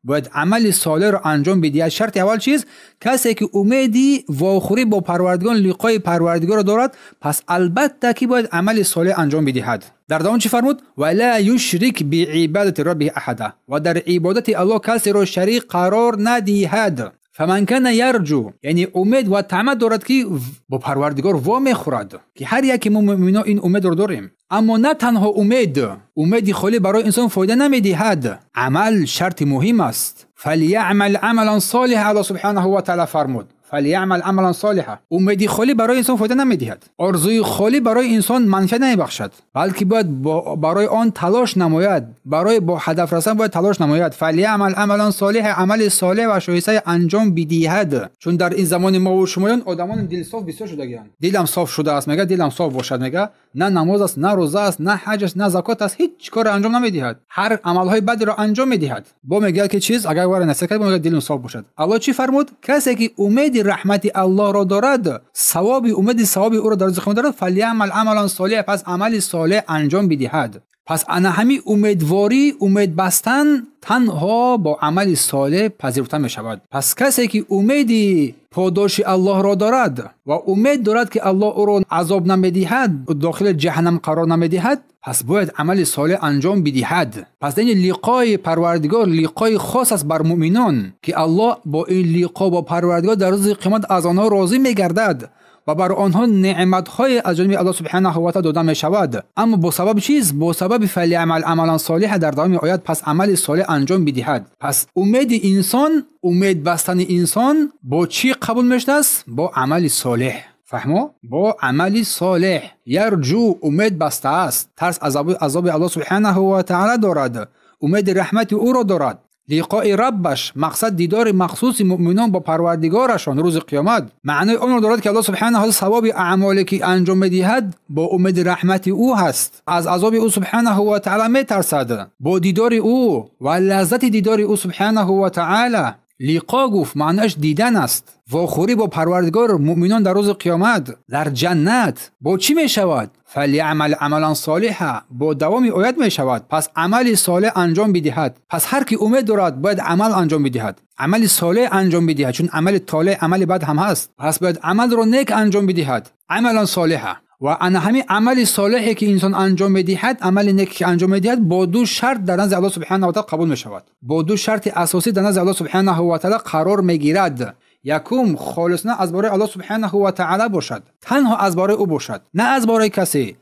باید عمل صالح را انجام بدهد. شرط اول چیز، کسی که امیدی واخوری با پروردگار، لقای پروردگار را دارد، پس البته که باید عمل صالح انجام بدهد. در دوام چی فرمود؟ ولا یشرک بعبادت ربه احدا، و در عبادت الله کسی را شریک قرار ندهد. فمن كان يرجو، یعنی امید و طمع دارد که با پروردگار وا میخورد، که هر یک ما مؤمنا این امید رو داریم. اما نه تنها امید، امید خالی برای انسان فایده نمیدهد، عمل شرط مهم است. فلیعمل عملا صالحا، الله سبحانه و تعالی فرمود فلیعمل عملا صالحا. امید خالی برای انسان فایده نمیدهد، آرزوی خالی برای انسان منفعت نمیبخشد، بلکه باید برای آن تلاش نماید، برای با هدف رسیدن باید تلاش نماید. فلیعمل عملا صالحا، عمل صالح و شایسته انجام بدهد. چون در این زمان ما و شمایان آدمان دل صاف بسیار شده‌اند. دلم صاف شده است میگه، دلم صاف باشد میگه، نه نماز است، نه روزه است، نه حج است، نه زکات است، هیچ کار انجام نمیدهد، هر عملهای بد را انجام میدهد. با میگه که چیز اگر وارد نصیحت کرد، میگه دلم صاف باشد. الله چی فرمود؟ کسی که امید رحمت الله را دارد، ثواب امید ثواب او را در روز دارد، فلیعمل عملا صالحا، پس عمل صالح انجام بدهد. پس انا همی امیدواری، امید بستن تنها با عمل صالح پذیرفته می شود. پس کسی که امیدی پاداش الله را دارد و امید دارد که الله او را عذاب نمیدهد، داخل جهنم قرار نمیدهد، پس باید عمل صالح انجام بدهد. پس این لقای پروردگار لقای خاص است بر مؤمنان که الله با این لقا با پروردگار در روز قیامت از آنها راضی میگردد و بر آنها نعمت‌های از جانب الله سبحانه و تعالی داده می‌شود. اما با سبب چیز؟ با سبب فلیعمل عملا صالحا در دوام آیات، پس عمل صالح انجام بدهد. پس امید انسان، امید بستن انسان با چی قبول می‌شود است؟ با عمل صالح. فهمو؟ با عمل صالح. یرجو، امید بسته است، ترس از عذاب الله سبحانه و تعالی دارد، امید رحمت او را دارد. لقاء ربش، مقصد دیدار مخصوص مؤمنان با پروردگارشان روز قیامت، معنای آن را دارد که الله سبحانه و ثواب اعمالی که انجام میدهد با امید رحمت او هست، از عذاب او سبحانه و تعالی میترسد، با دیدار او و لذت دیدار او سبحانه و تعالی. لقا گفت معناش دیدن است. واخوری با پروردگار مؤمنان در روز قیامت در جنت با چی می شود؟ فلیعمل عملا صالحا، با دوام آیت می شود. پس عمل صالح انجام بدهد. پس هر کی امید دارد باید عمل انجام بدهد، عمل صالح انجام بدهد، چون عمل طالع عمل بد هم هست. پس باید عمل را نیک انجام بدهد، عملا صالحا. و انا همین عمل صالحی که انسان انجام میدهد، عمل نیک که انجام میدهد، با دو شرط در نزد الله سبحانه و تعالی قبول میشود. با دو شرط اساسی در نزد الله سبحانه و تعالی قرار میگیرد. یکم، خالصانه از برای الله سبحانه و تعالی باشد، تنها از برای او باشد، نه از برای کسی.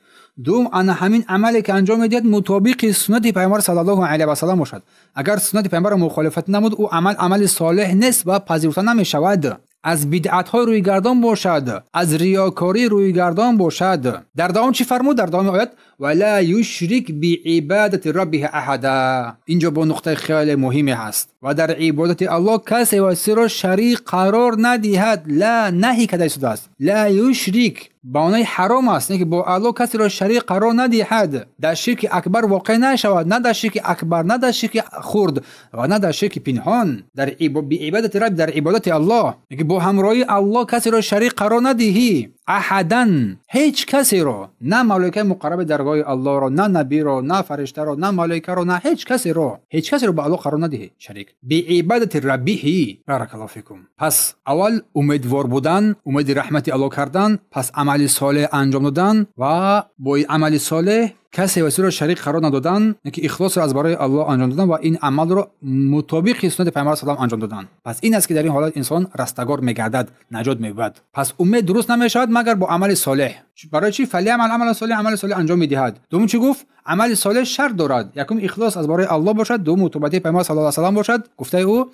دوم، انا همین عملی که انجام میدهد مطابق سنت پیامبر صلی الله علیه و سلم باشد. اگر سنت پیامبر مخالفت نمود، او عمل عمل صالح نیست و پذیرفته نمیشود. از بدعت های روی گردان باشد، از ریاکاری روی گردان باشد. در دوام چی فرمود؟ در دوام آیت ولا یشرک بعبادت ربه احدا. اینجا با نقطه خیلی مهمی هست. و در عبادت الله کسی و را شریک قرار ندهد. لا، نهی کده شده است. لا یشرک با معنای حرام است، نه که با الله کسی را شریک قرار ندهد. در شرک اکبر واقع نشود، نه در شرک اکبر، نه در شرک خرد و نه در شرک پنهان. در عبادت رب، در عبادت الله، که با همراهی الله کسی را شریک قرار ندهی. احداً، هیچ کسی را، نه ملائکه مقرب درگاه الله را، نه نبی را، نه فرشته را، نه ملائکه را، نه هیچ کسی را، هیچ کسی را با الله قرار ندهی شریک. به عبادت ربه. بارک الله فیکم. پس اول امیدوار بودن، امید رحمت الله کردن، پس عمل صالح انجام دادن و با عمل صالح Касе васиро шарик қарор надодан, ки ихлосро аз барои Аллоҳ анҷом додан ва ин амалро мутобиқи суннати Паёмбар саллаллоҳу алайҳи ва саллам анҷом додан. Пас ин аст ки дар ин ҳолат инсон растагор мегардад, наҷот меёбад. Пас умед дуруст намешавад магар бо амали солеҳ. Барои чӣ? فلیعمل عملا صالحا، амали солеҳ анҷом медиҳад. Дуюм чӣ гуфт? Амали солеҳ шарт дорад. Якум ихлос аз барои Аллоҳ бошад, дуюм мутобиқати Паёмбар саллаллоҳу алайҳи ва саллам бошад, гуфтаи ӯ.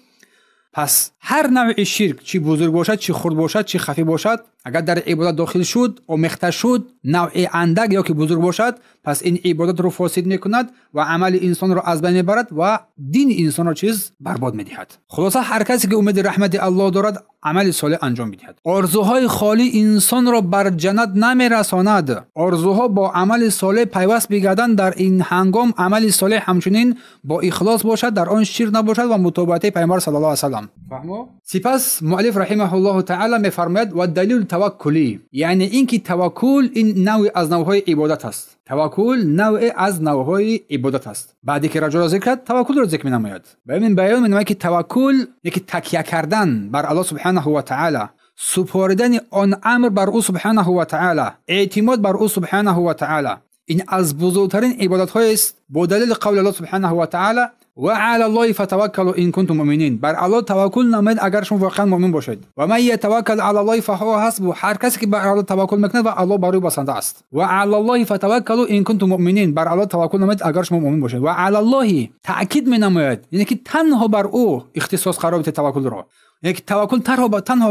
Пас ҳар навъи ширк, чӣ бузург бошад, чӣ хурд бошад, чӣ хафӣ бошад, агар дар ибодат дохил шуд, омехта шуд, навъи андак ё ки бузург бошад, пас ин ибодатро фосид мекунад ва амали инсонро аз байн мебарад ва дини инсонро чиз барбод медиҳад. Хулоса, ҳар касе ки умеди раҳмати Аллоҳ дорад, амали солеҳ анҷом медиҳад. Орзуҳои холӣ инсонро бар ҷаннат намерасонад. Орзуҳо бо амали солеҳ пайваст бигарданд. Дар ин ҳангом амали солеҳ ҳамчунин бо ихлос бошад, дар он ширк набошад ва мутобиқати Паёмбар саллаллоҳу алайҳи ва саллам. Фаҳмо? Сипас муаллиф раҳимаҳуллоҳу таъала мефармояд: ва далил таваккулӣ, яъне ин ки таваккул ин навъе аз навъҳои ибодат аст. Таваккул навъе аз навъҳои ибодат аст. Баъде ки раҷоро зикр кард, таваккулро зикр менамояд. Ба ин баён менамояд ки таваккул яке такя кардан бар Аллоҳ субҳанаҳу ва таъала, супоридани он амр бар ӯ субҳанаҳу ва таъала, эътимод бар ӯ субҳанаҳу ва таъала, ин аз бузургтарин ибодатҳоест. Бо далели қавли Аллоҳ субҳанаҳу ва таъала: ва ала Аллоҳи фатаваккалу ин кунтум муъминин. Бар Аллоҳ таваккул намоед агар шумо воқеан муъмин бошед. Ва ман ятаваккал ала Аллоҳи фаҳува ҳасбуҳ. Ҳар касе ки бар Аллоҳ таваккул мекунад ва Аллоҳ бар ӯ басанда аст. Ва ала Аллоҳи фатаваккалу ин кунтум муъминин. Бар Аллоҳ таваккул намоед агар шумо муъмин бошед. Ва ала Аллоҳи таъкид менамояд, яъне ки танҳо бар ӯ ихтисос қарор бидиҳед таваккулро. Яъне ки таваккул танҳо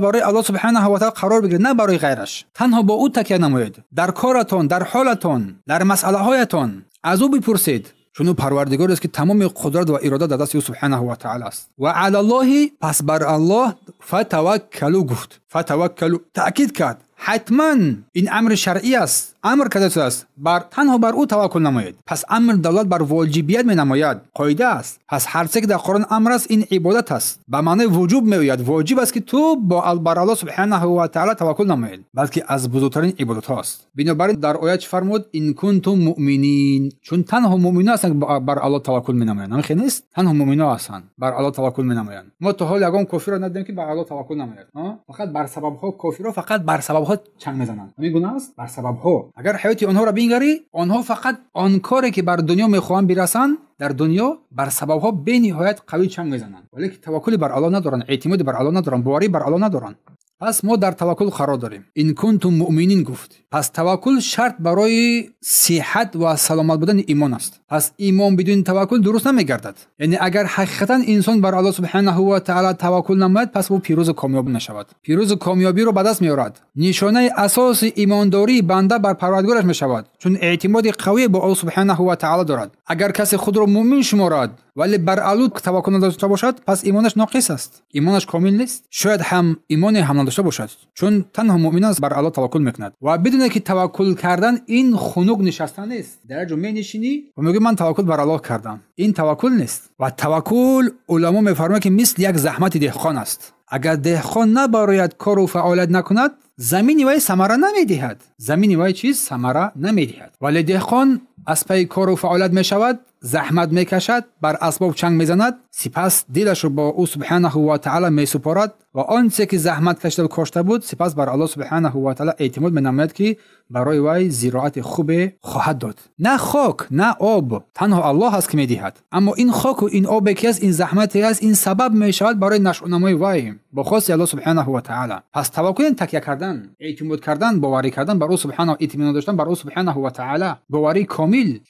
барои Аллоҳ субҳанаҳу ва таъала қарор бигиред, на барои ғайраш. Танҳо бо ӯ такя намоед. Дар коратон, дар ҳолатон, дар масъалаҳоятон аз ӯ бипурсед, чун ӯ парвардигор аст ки тамоми қудрат ва ирода дар дасти ӯ субҳанаҳу ва таъала аст. Ва алаллоҳи, пас бар Аллоҳ фатаваккалу гуфт. Фатаваккалу таъкид кард. Ҳатман ин амри шаръӣ аст, амр карда шудааст, бар танҳо бар ӯ таваккул намоед. Пас амр далолат бар воҷибият менамояд, қоида аст. Пас ҳар чизе ки дар Қуръон амр аст, ин ибодат аст, ба маънои вуҷуб меояд. Воҷиб аст ки ту бо бар Аллоҳ субҳанаҳу ва таъала таваккул намоед, балки аз бузургтарин ибодатҳо аст. Бинобар ин дар оят чӣ фармуд? Ин кунтум муъминин. Чун танҳо муъминҳо ҳастанд ки бар Аллоҳ таваккул менамоянд. Ҳамин хел нест? Танҳо муъминҳо ҳастанд бар Аллоҳ таваккул менамоянд. Мо то ҳол ягон кофирро надидем ки бар Аллоҳ таваккул намояд. Фақат бар сабабҳо, кофирҳо фақат бар сабабҳо чанг мезананд. Ҳамин гуна аст? Бар сабабҳо. Агар ҳаёти онҳоро бингарӣ, онҳо фақат он коре ки бар дунё мехоҳанд бирасанд, дар дунё бар сабабҳо бениҳоят қавӣ чанг мезананд, вале ки таваккули бар Аллоҳ надоранд, эътимоди бар Аллоҳ надоранд, боварӣ бар Аллоҳ надоранд. Пас мо дар таваккул қарор дорем. Ин кунтум муъминин гуфт. Пас таваккул шарт барои сиҳат ва саломат будани имон аст. Пас имон бидуни таваккул дуруст намегардад. Яъне агар ҳақиқатан инсон бар Аллоҳ субҳанаҳу ва таъала таваккул намояд, пас ӯ пирӯзу комёб мешавад. Пирӯзу комёбиро ба даст меорад. Нишонаи асоси имондории банда бар парвардигораш мешавад, чун эътимоди қавӣ бо ӯ субҳанаҳу ва таъала дорад. Агар касе худро муъмин шуморад, вале бар Аллоҳ таваккул надошта бошад, пас имонаш ноқис аст, имонаш комил нест. Шояд ҳам имоне ҳам надошта бошад, чун танҳо муъмин аст бар Аллоҳ таваккул мекунад. Ва бидуне ки таваккул кардан ин хунук нишастан нест. Дар як ҷо менишинӣ ва мегӯӣ ман таваккул бар Аллоҳ кардам. Ин таваккул нест. Ва таваккул уламо мефармоянд ки мисли як заҳмати деҳқон аст. Агар деҳқон набарояд кору фаъолият накунад, замини вай самара намедиҳад. Замини вай чиз самара намедиҳад. Вале деҳқон аз пайи кору фаъолият мешавад, заҳмат мекашад, бар асбоб чанг мезанад, сипас дилашро бо ӯ субҳанаҳу ва таъала месупорад ва он чизе ки заҳмат кашида кошта буд, сипас бар Аллоҳ субҳанаҳу ва таъала эътимод менамояд ки барои вай зироати хубе хоҳад дод. На хок, на об, танҳо Аллоҳ аст ки медиҳад. Аммо ин хоку ин обе ки аст, ин заҳмате аст, ин сабаб мешавад барои нашъунамои вай бо хости Аллоҳ субҳанаҳу ва таъала. Пас таваккул такя кардан, эътимод кардан, боварӣ кардан бар ӯ субҳанаҳу, итминон доштан бар ӯ субҳанаҳу ва таъала, боварии комил.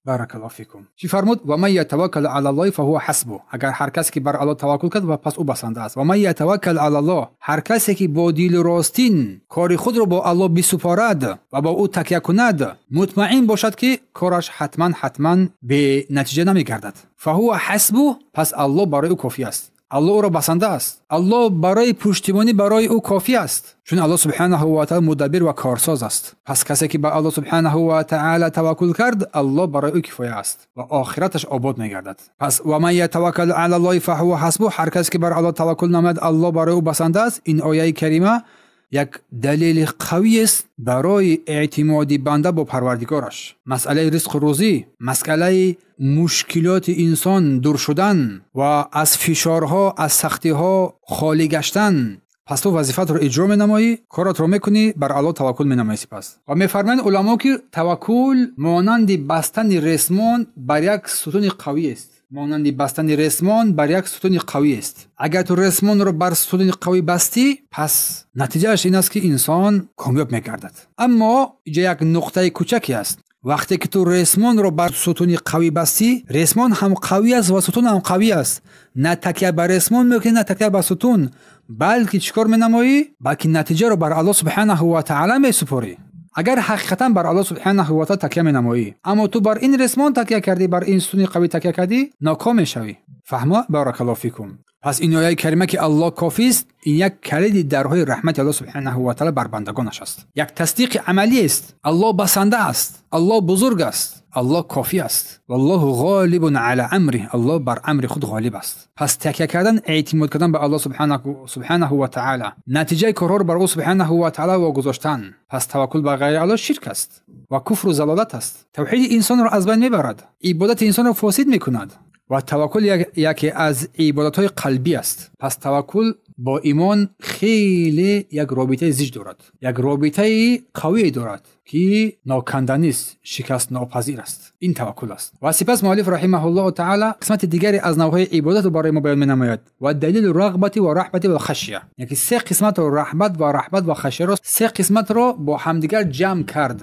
Баракаллоҳу фикум. Чӣ фармуд? Ва ман ятаваккал ала Аллоҳи фаҳува ҳасбуҳ. Агар ҳар касе ки бар Аллоҳ таваккул кард, ва пас ӯ басанда аст. Ва ман ятаваккал ала Аллоҳ, ҳар касе ки бо дили ростин кори худро бо Аллоҳ бисупорад ва бо ӯ такя кунад, мутмаин бошад ки кораш ҳатман ҳатман бенатиҷа намегардад. Фаҳува ҳасбуҳ, пас Аллоҳ барои ӯ кофӣ аст. Аллоҳ ӯро басанда аст. Аллоҳ барои пуштибонӣ барои ӯ кофӣ аст, чун Аллоҳ субҳанаҳу ва таъала мудаббир ва корсоз аст. Пас касе ки ба Аллоҳ субҳанаҳу ва таъала таваккул кард, Аллоҳ барои ӯ кифоя аст ва охираташ обод мегардад. Пас ва ман ятаваккал ала Аллоҳи фаҳува ҳасбуҳ, ҳар касе ки бар Аллоҳ таваккул намояд, Аллоҳ барои ӯ басанда аст. Ин ояи карима як далели қавӣ аст барои эътимоди банда бо парвардигораш. Масъалаи ризқу рӯзӣ, масъалаи мушкилоти инсон дур шудан ва аз фишорҳо, аз сахтиҳо холӣ гаштан, Пас ту вазифатро иҷро менамоӣ, коротро мекунӣ, бар Аллоҳ таваккул менамоӣ. Сипас ва мефармоянд уламо, ки таваккул монанди бастани ресмон бар як сутуни қавӣ аст. Монанди бастани ресмон бар як сутуни қавӣ аст. Агар ту ресмонро бар сутуни қавӣ бастӣ, пас натиҷааш ин аст, ки инсон комёб мегардад. Аммо инҷа як нуқтаи кӯчаке аст. Вақте ки ту ресмонро бар сутуни қавӣ бастӣ, ресмон ҳам қавӣ аст ва сутун ҳам қавӣ аст. На такя ба ресмон мекунӣ, на такя ба сутун, балки чӣ кор менамоӣ? Балки натиҷаро бар Аллоҳ субҳанаҳу ва таъала месупорӣ. Агар ҳақиқатан бар Аллоҳ субҳанаҳу ва таъала такя менамоӣ, аммо ту бар ин ресмон такя кардӣ, бар ин сутуни қавӣ такя кардӣ, ноком мешавӣ. Фаҳмо? Баракаллоҳу фикум. Пас ин ояи карима, ки Аллоҳ кофист, ин як калиди дарҳои раҳмати Аллоҳ субҳанаҳу ва таъала бар бандагонаш аст. Як тасдиқи амалӣ аст. Аллоҳ басанда аст, Аллоҳ бузург аст, Аллоҳ кофӣ аст. Валлоҳу ғолибун ала амриҳ. Аллоҳ бар амри худ ғолиб аст. Пас такя кардан, эътимод кардан ба Аллоҳ субҳанаҳу ва таъала, натиҷаи корҳоро бар ӯ субҳанаҳу ва таъала вогузоштан. Пас таваккул ба ғайри Аллоҳ ширк аст ва куфру залолат аст. Тавҳиди инсонро аз байн мебарад, ибодати инсонро фосид мекунад. Ва таваккул яке аз ибодатҳои қалбӣ аст. Пас таваккул бо имон хеле як робитаи зич дорад, як робитаи қавие дорад, ки ноканданист, шикастнопазир аст. Ин таваккул аст. Ва сипас муаллиф раҳимаҳуллоҳу таъала қисмати дигаре аз навъҳои ибодатро барои мо баён менамояд. Ва далилу рағбати ва раҳбати ва хашия. Яке се қисматро, раҳмат ва раҳбат ва хашияро, се қисматро бо ҳамдигар ҷамъ кард.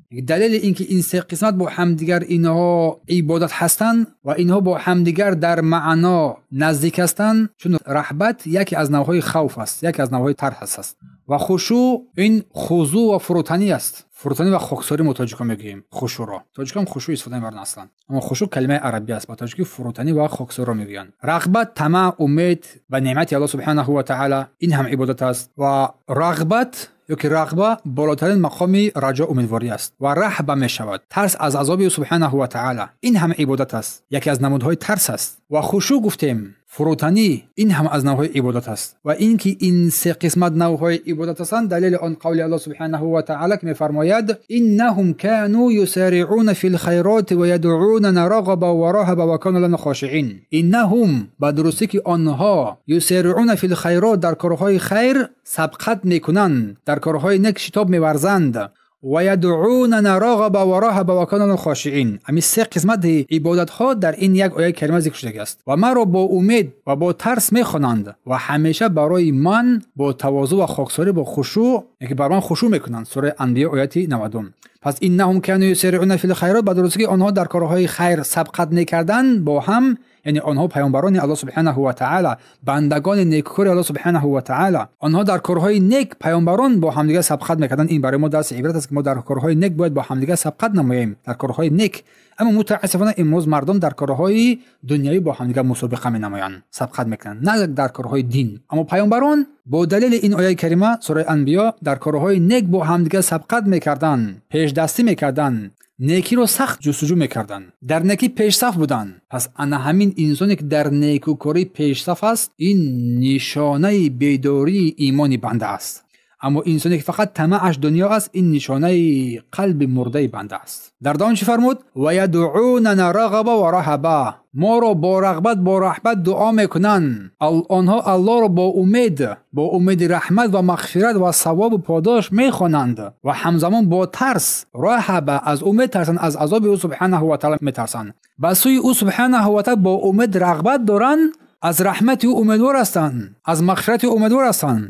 Далели ин ки ин се қисмат бо ҳамдигар инҳо ибодат ҳастанд ва инҳо бо ҳамдигар дар маъно наздик ҳастанд, чун раҳбат яке аз навъҳои хавф аст, яке аз навъҳои тарс аст. Ва хушӯъ ин хузӯъ ва фурӯтанӣ аст. Фурӯтанӣ ва хоксорӣ мо тоҷикон мегӯем хушӯъро. Тоҷикон хушӯъ истифода мебаранд аслан, аммо хушӯъ калимаи арабӣ аст, ба тоҷикӣ фурӯтанӣ ва хоксориро мегӯянд. Рағбат, тамаъ, умед ба неъмати Аллоҳ субҳанаҳу ва таъала, ин ҳам ибодат аст. Ва рағбат ё ки рағба болотарин мақоми раҷо, умедворӣ аст. Ва раҳба мешавад тарс аз азоби ӯ субҳанаҳу ва таъала, ин ҳам ибодат аст, яке аз намудҳои тарс аст. Ва хушӯъ гуфтем, фурӯтанӣ, ин ҳам аз навъҳои ибодат аст. Ва ин ки ин се қисмат навъҳои ибодат ҳастанд, далели он қавли Аллоҳ субҳанаҳу ва таъала, ки мефармояд: иннаҳум кану юсариъуна фил хайроти ва ядъунана рағаба ва раҳаба ва кану лана хошиъин. Иннаҳум, ба дурустӣ ки онҳо, юсариъуна фил хайрот, дар корҳои хайр сабқат мекунанд, дар корҳои нек шитоб меварзанд. Ва ядъунана рағаба ва раҳаба ва кану лана хошиъин. Ҳамин се қисмати ибодатҳо дар ин як ояи карима зикр шудааст. Ва маро бо умед ва бо тарс мехонанд ва ҳамеша барои ман бо тавозӯъ ва хоксорӣ, бо хушӯъ, яке бар ман хушӯъ мекунанд. Сураи Анбиё ояти 90. Пас иннаҳум кану юсариъуна фил хайрот, ба дурустӣ ки онҳо дар корҳои хайр сабқат мекарданд бо ҳам, яъне онҳо паёмбарони Аллоҳ субҳанаҳу ва таъала, бандагони некукори Аллоҳ субҳанаҳу ва таъала, онҳо дар корҳои нек паёмбарон бо ҳамдигар сабқат мекарданд. Ин барои мо дарси ибрат аст, ки мо дар корҳои нек бояд бо ҳамдигар сабқат намоем, дар корҳои нек. Аммо мутаассифона имрӯз мардум дар корҳои дунявӣ бо ҳамдигар мусобиқа менамоянд, сабқат мекунанд, на дар корҳои дин. Аммо паёмбарон бо далели ин ояи карима, сураи Анбиё, дар корҳои нек бо ҳамдигар сабқат мекарданд, пешдастӣ мекарданд, некиро сахт ҷустуҷӯ мекарданд, дар некӣ пешсаф буданд. Пас ана ҳамин инсоне ки дар некукорӣ пешсаф аст, ин нишонаи бедории имони банда аст. Аммо инсоне ки фақат тамаъаш дунё аст, ин нишонаи қалби мурдаи банда аст. Дар давом чӣ фармуд? Ва ядъунана рағаба ва раҳаба. Моро бо рағбат, бо раҳбат дуо мекунанд. Онҳо Аллоҳро бо умед, бо умеди раҳмат ва мағфират ва савобу подош мехонанд ва ҳамзамон бо тарс, раҳаба, аз ӯ метарсанд, аз азоби ӯ субҳанаҳу ва таъала метарсанд. Ба сӯи ӯ субҳанаҳу ва таъала бо умед рағбат доранд, аз раҳмати ӯ умедвор ҳастанд, аз мағфирати ӯ умедвор ҳастанд,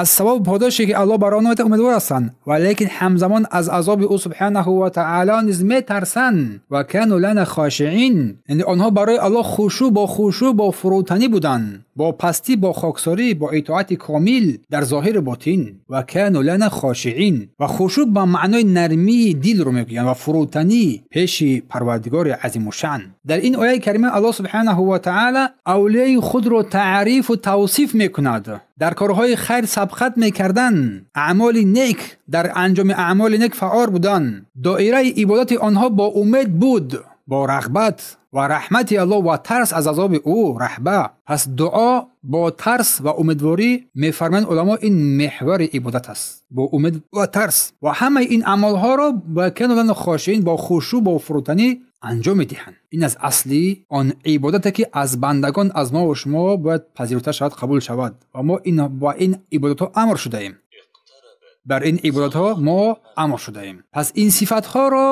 аз савобу подоше ки Аллоҳ бар онҳо медиҳад умедвор ҳастанд, ва лекин ҳамзамон аз азоби ӯ субҳанаҳу ва таъала низ метарсанд. Ва кану лана хошиъин, яъне онҳо барои Аллоҳ хушӯъ, бо хушӯъ, бо фурӯтанӣ буданд, бо пастӣ, бо хоксорӣ, бо итоати комил дар зоҳиру ботин. Ва кану лана хошиъин. Ва хушӯъ ба маънои нармии дилро мегӯянд ва фурӯтанӣ пеши Парвардигори азимушшаън. Дар ин ояи карима Аллоҳ субҳанаҳу ва таъала авлияи худро таърифу тавсиф мекунад. Дар корҳои хайр сабқат мекарданд, аъмоли нек, дар анҷоми аъмоли нек фаъол буданд. Доираи ибодати онҳо бо умед буд, бо рағбат ва раҳмати Аллоҳ ва тарс аз азоби ӯ, раҳба. Пас дуо бо тарс ва умедворӣ, мефармоянд уламо, ин меҳвари ибодат аст, бо умед ва тарс. Ва ҳамаи ин амалҳоро ба кану лана хошиин, бо хушӯъ, бо фурӯтанӣ анҷом медиҳанд. Ин аз асли он ибодате ки аз бандагон, аз мо ва шумо бояд пазируфта шавад, қабул шавад ва мо бо ин ибодатҳо амр шудаем. Бар ин ибодатҳо мо амр шудаем. Пас ин сифатҳоро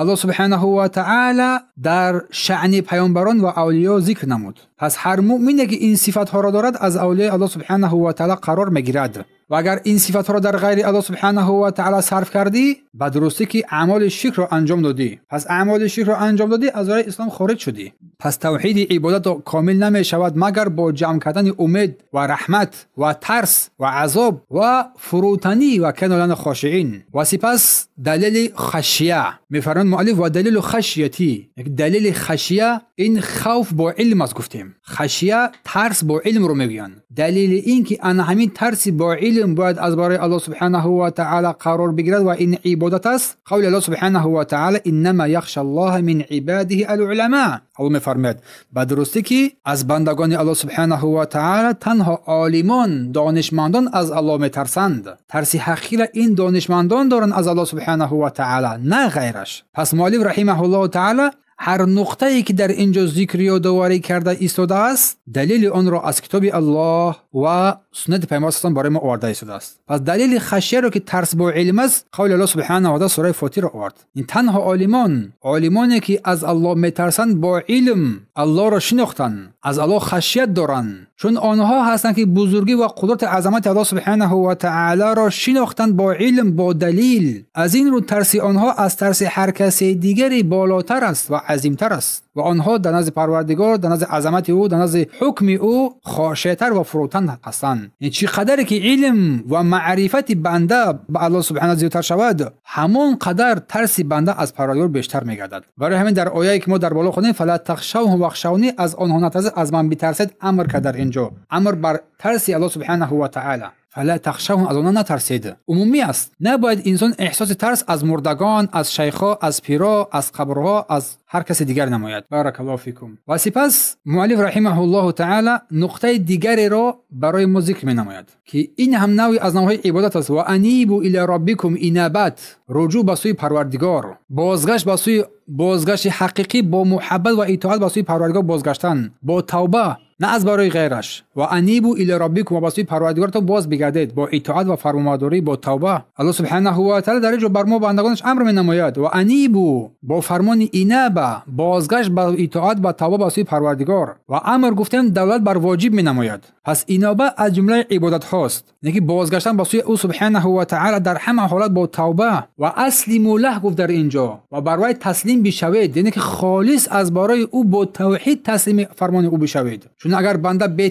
Аллоҳ субҳанаҳу ва таъала дар шаъни паёмбарон ва авлиё зикр намуд. Пас ҳар муъмине ки ин сифатҳоро дорад, аз авлиёи Аллоҳ субҳанаҳу ва таъала қарор мегирад. Ва агар ин сифатҳоро дар ғайри Аллоҳ субҳанаҳу ва таъала сарф кардӣ, ба дурустӣ ки аъмоли ширкро анҷом додӣ. Пас аъмоли ширкро анҷом додӣ, аз роҳи ислом хориҷ шудӣ. Пас тавҳиди ибодат комил намешавад магар бо ҷамъ кардани умед ва раҳмат ва тарс ва азоб ва фурӯтанӣ ва канолани хошиин. Ва сипас далели хашия мефармояд муаллиф: ва далелу хашиятӣ. Далели хашия ин хавф бо илм аст. Гуфтем хашия тарс бо илмро мегӯянд. Далели ин ки ана ҳамин тарси бо илм бояд аз барои Аллоҳ субҳанаҳу ва таъала қарор бигирад ва ин ибодат аст. Қавли Аллоҳ субҳанаҳу ва таъала: иннама яхша Аллоҳа мин ибадиҳи ал-уламо. Аллоҳ мефармояд: ба дурустӣ ки аз бандагони Аллоҳ субҳанаҳу ва таъала танҳо олимон, донишмандон аз Аллоҳ метарсанд. Тарси ҳақиқиро ин донишмандон доранд аз Аллоҳ субҳанаҳу ва таъала, на ғайраш. Пас муаллиф раҳимаҳуллоҳу таъала ҳар нуқтае ки дар инҷо зикр ёдоварӣ карда истодааст, далели онро аз китоби Аллоҳ ва суннати Паёмбар саллаллоҳу алайҳи ва саллам барои мо оварда истодааст. Пас далели хашияро ки тарс бо илм аст, қавли Аллоҳ субҳанаҳу ва таъала сураи Фотирро овард. Ин танҳо олимон, олимоне ки аз Аллоҳ метарсанд, бо илм Аллоҳро шинохтанд, аз Аллоҳ хашият доранд, чун онҳо ҳастанд ки бузургӣ ва қудрати азамати Аллоҳ субҳанаҳу ва таъаларо шинохтанд бо илм, бо далил. Аз ин рӯ тарси онҳо аз тарси ҳар касе дигаре болотар аст ва азимтар аст ва онҳо дар назди Парвардигор, дар назди азамати ӯ, дар назди ҳукми ӯ хошеътар ва фурӯтан ҳастанд. Ин чӣ қадаре ки илм ва маърифати банда ба Аллоҳ субҳанаҳу зиёдтар шавад, ҳамон қадар тарси банда аз Парвардигор бештар мегардад. Барои ҳамин дар ояе ки мо дар боло хондем, фала тахшавҳум вахшавни, аз онҳо натарсед, аз ман битарсед, амр кард дар инҷо. Амр бар тарси Аллоҳ субҳанаҳу ва таъала. Фала тахшавҳум, аз онҳо натарсед. Умумӣ аст. Набояд инсон эҳсоси тарс аз мурдагон, аз шайхҳо, аз пиро, аз қабрҳо, аз ҳар касе дигар намояд. Баракаллоҳу фикум. Ва сипас муаллиф раҳимаҳуллоҳу таъала нуқтаи дигареро барои мо зикр менамояд, ки ин ҳам навъе аз навъҳои ибодат аст. Ва анибу ила роббикум инабат, руҷӯъ ба сӯи Парвардигор, бозгашт ба сӯи бозгашти ҳақиқӣ бо муҳаббат ва итоат ба сӯи Парвардигор бозгаштан, бо тавба, на аз барои ғайраш. Ва анибу ила роббикум, ва ба сӯи Парвардигортон боз бигардед бо итоат ва фармонбардорӣ, бо тавба. Аллоҳ субҳанаҳу ва таъала дар инҷо бар мо бандагонаш амр менамояд: ва анибу, бо фармони инаба, бозгашт ба итоат ва тавба ба сӯи Парвардигор. Ва амр гуфтем давлат бар воҷиб менамояд. Пас иноба аз ҷумлаи ибодатҳост, яъне ки бозгаштан ба сӯи ӯ субҳанаҳу ва таъала дар ҳама ҳолат бо тавба. Ва аслиму лаҳ гуфт дар инҷо, ва бар вай таслим бишавед, яъне ки холис аз барои ӯ бо тавҳид таслими фармони ӯ бишавед. Чун агар банда бе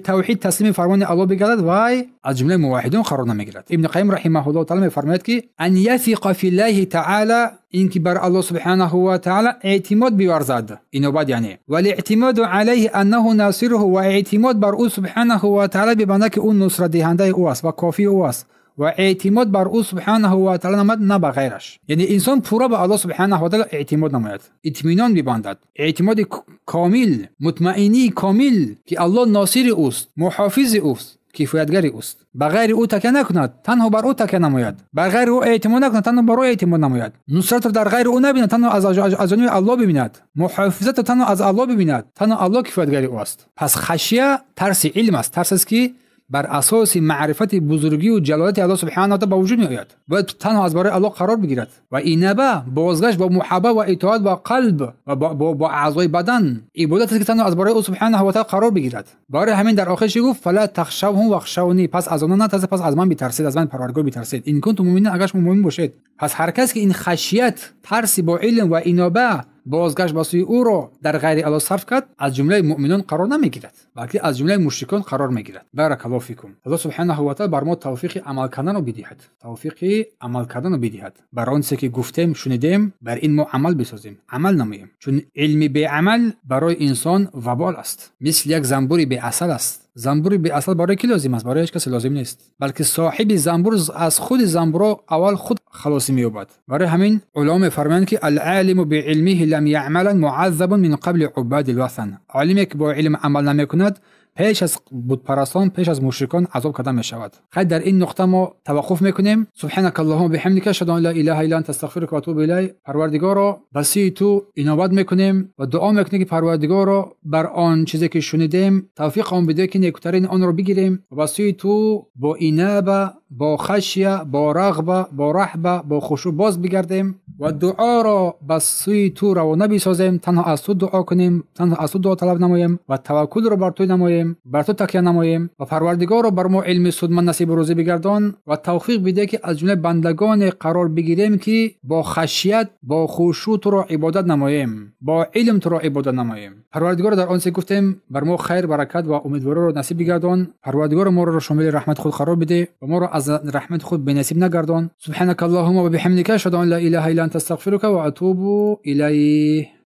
тавҳид таслими фармони Аллоҳ бигардад, вай аз ҷумлаи муваҳҳидон қарор намегирад. Ибни Қайим раҳимаҳуллоҳу таъала мефармояд ки ан яфиқа филлаҳи таъала, ин ки бар Аллоҳ субҳанаҳу ва таъала эътимод биварзад, инобат яъне, валэътимоду алайҳи аннаҳу насируҳу, ва эътимод бар ӯ субҳанаҳу ва таъала бибанда ки ӯ нусратдиҳандаи ӯ аст ва кофии ӯ аст, ва эътимод бар ӯ субҳанаҳу ва таъала намояд, на ба ғайраш. Яъне инсон пурра ба Аллоҳ субҳанаҳу ва таъала эътимод намояд, итминон бибандад, эътимоди комил, мутмаинии комил ки Аллоҳ носири ӯст, муҳофизи ӯст, кифоятгари ӯст. Ба ғайри ӯ такя накунад, танҳо бар ӯ такя намояд. Ба ғайри ӯ эътимод накунад, танҳо бар ӯ эътимод намояд. Нусратро дар ғайри ӯ набинад, танҳо аз ҷониби Аллоҳ бибинад. Муҳофизатро танҳо аз Аллоҳ бибинад, танҳо Аллоҳ кифоятгари ӯ аст. Пас хашия тарси илм аст, тарс аст ки бар асоси маърифати бузургӣ ва ҷалолати Аллоҳ субҳанаҳу ва таъала ба вуҷуд меояд. Бояд танҳо аз барои Аллоҳ қарор бигирад. Ва инаба, бозгашт бо муҳаббат ва итоат бо қалб ва бо аъзои бадан, ибодат аст ки танҳо аз барои ӯ субҳанаҳу ва таъала қарор бигирад. Барои ҳамин дар охир чӣ гуфт? Фала тахшавҳум вахшавни, пас аз онҳо натарсед, пас аз ман битарсед, аз ман Парвардигор битарсед. Ин кунтум муъминин, агар шумо муъмин бошед. Пас ҳар кас ки ин хашият, тарси бо илм ва иноба, бозгашт ба сӯи ӯро дар ғайри Аллоҳ сарф кард, аз ҷумлаи муъминон қарор намегирад, балки аз ҷумлаи мушрикон қарор мегирад. Баракаллоҳу фикум. Аллоҳ субҳанаҳу ва таъала бар мо тавфиқи амал карданро бидиҳад, тавфиқи амал карданро бидиҳад. Бар он чизе ки гуфтем, шунидем, бар ин мо амал бисозем, амал намоем. Чун илми беамал барои инсон вабол аст, мисли як занбури беасал аст. Занбури беасал барои ки лозим аст? Барои ҳеҷ касе лозим нест, балки соҳиби занбур аз худи занбурҳо аввал худ халосӣ меёбад. Барои ҳамин уламо мефармоянд ки алъолиму биилмиҳи лам яъмалан муаззабун мин қабли уббади лвасан. Олиме ки бо илм амал намекунад, пеш аз бутпарастон, пеш аз мушрикон азоб карда мешавад. Хайр, дар ин нуқта мо таваққуф мекунем. Субҳанака Аллоҳумма биҳамдика, ашҳаду ан ла илаҳа илла анта, астағфирука ва атубу илайк. Парвардигоро ба сӯи ту инобат мекунем ва дуо мекунем, ки Парвардигоро бар он чизе ки шунидем тавфиқ он биде, ки некутарин онро бигирем ва ба сӯи ту бо инаба, бо хашя, бо рағба, бо раҳба, бо хушӯъ боз бигардем ва дуоро ба сӯи ту равона бисозем. Танҳо аз ту дуо кунем, танҳо аз ту дуо талаб намоем ва таваккулро бар ту намоем, бар ту такя намоем ва Парвардигорро бар мо илми судманд насибу рӯзӣ бигардон ва тавфиқ биде, ки аз ҷумлаи бандагоне қарор бигирем, ки бо хашият, бо хушӯъ туро ибодат намоем, бо илм туро ибодат намоем. Парвардигоро, дар он чизе гуфтем бар мо хайр, баракат ва умедвориро насиб бигардон. Парвардигоро, моро шомили раҳмати худ қарор биде ва моро аз раҳмати худ бенасиб нагардон. Субҳанака Аллоҳумма ва биҳамдика, ашҳаду ан ла илаҳа илла анта, астағфирука ва атубу илайҳ.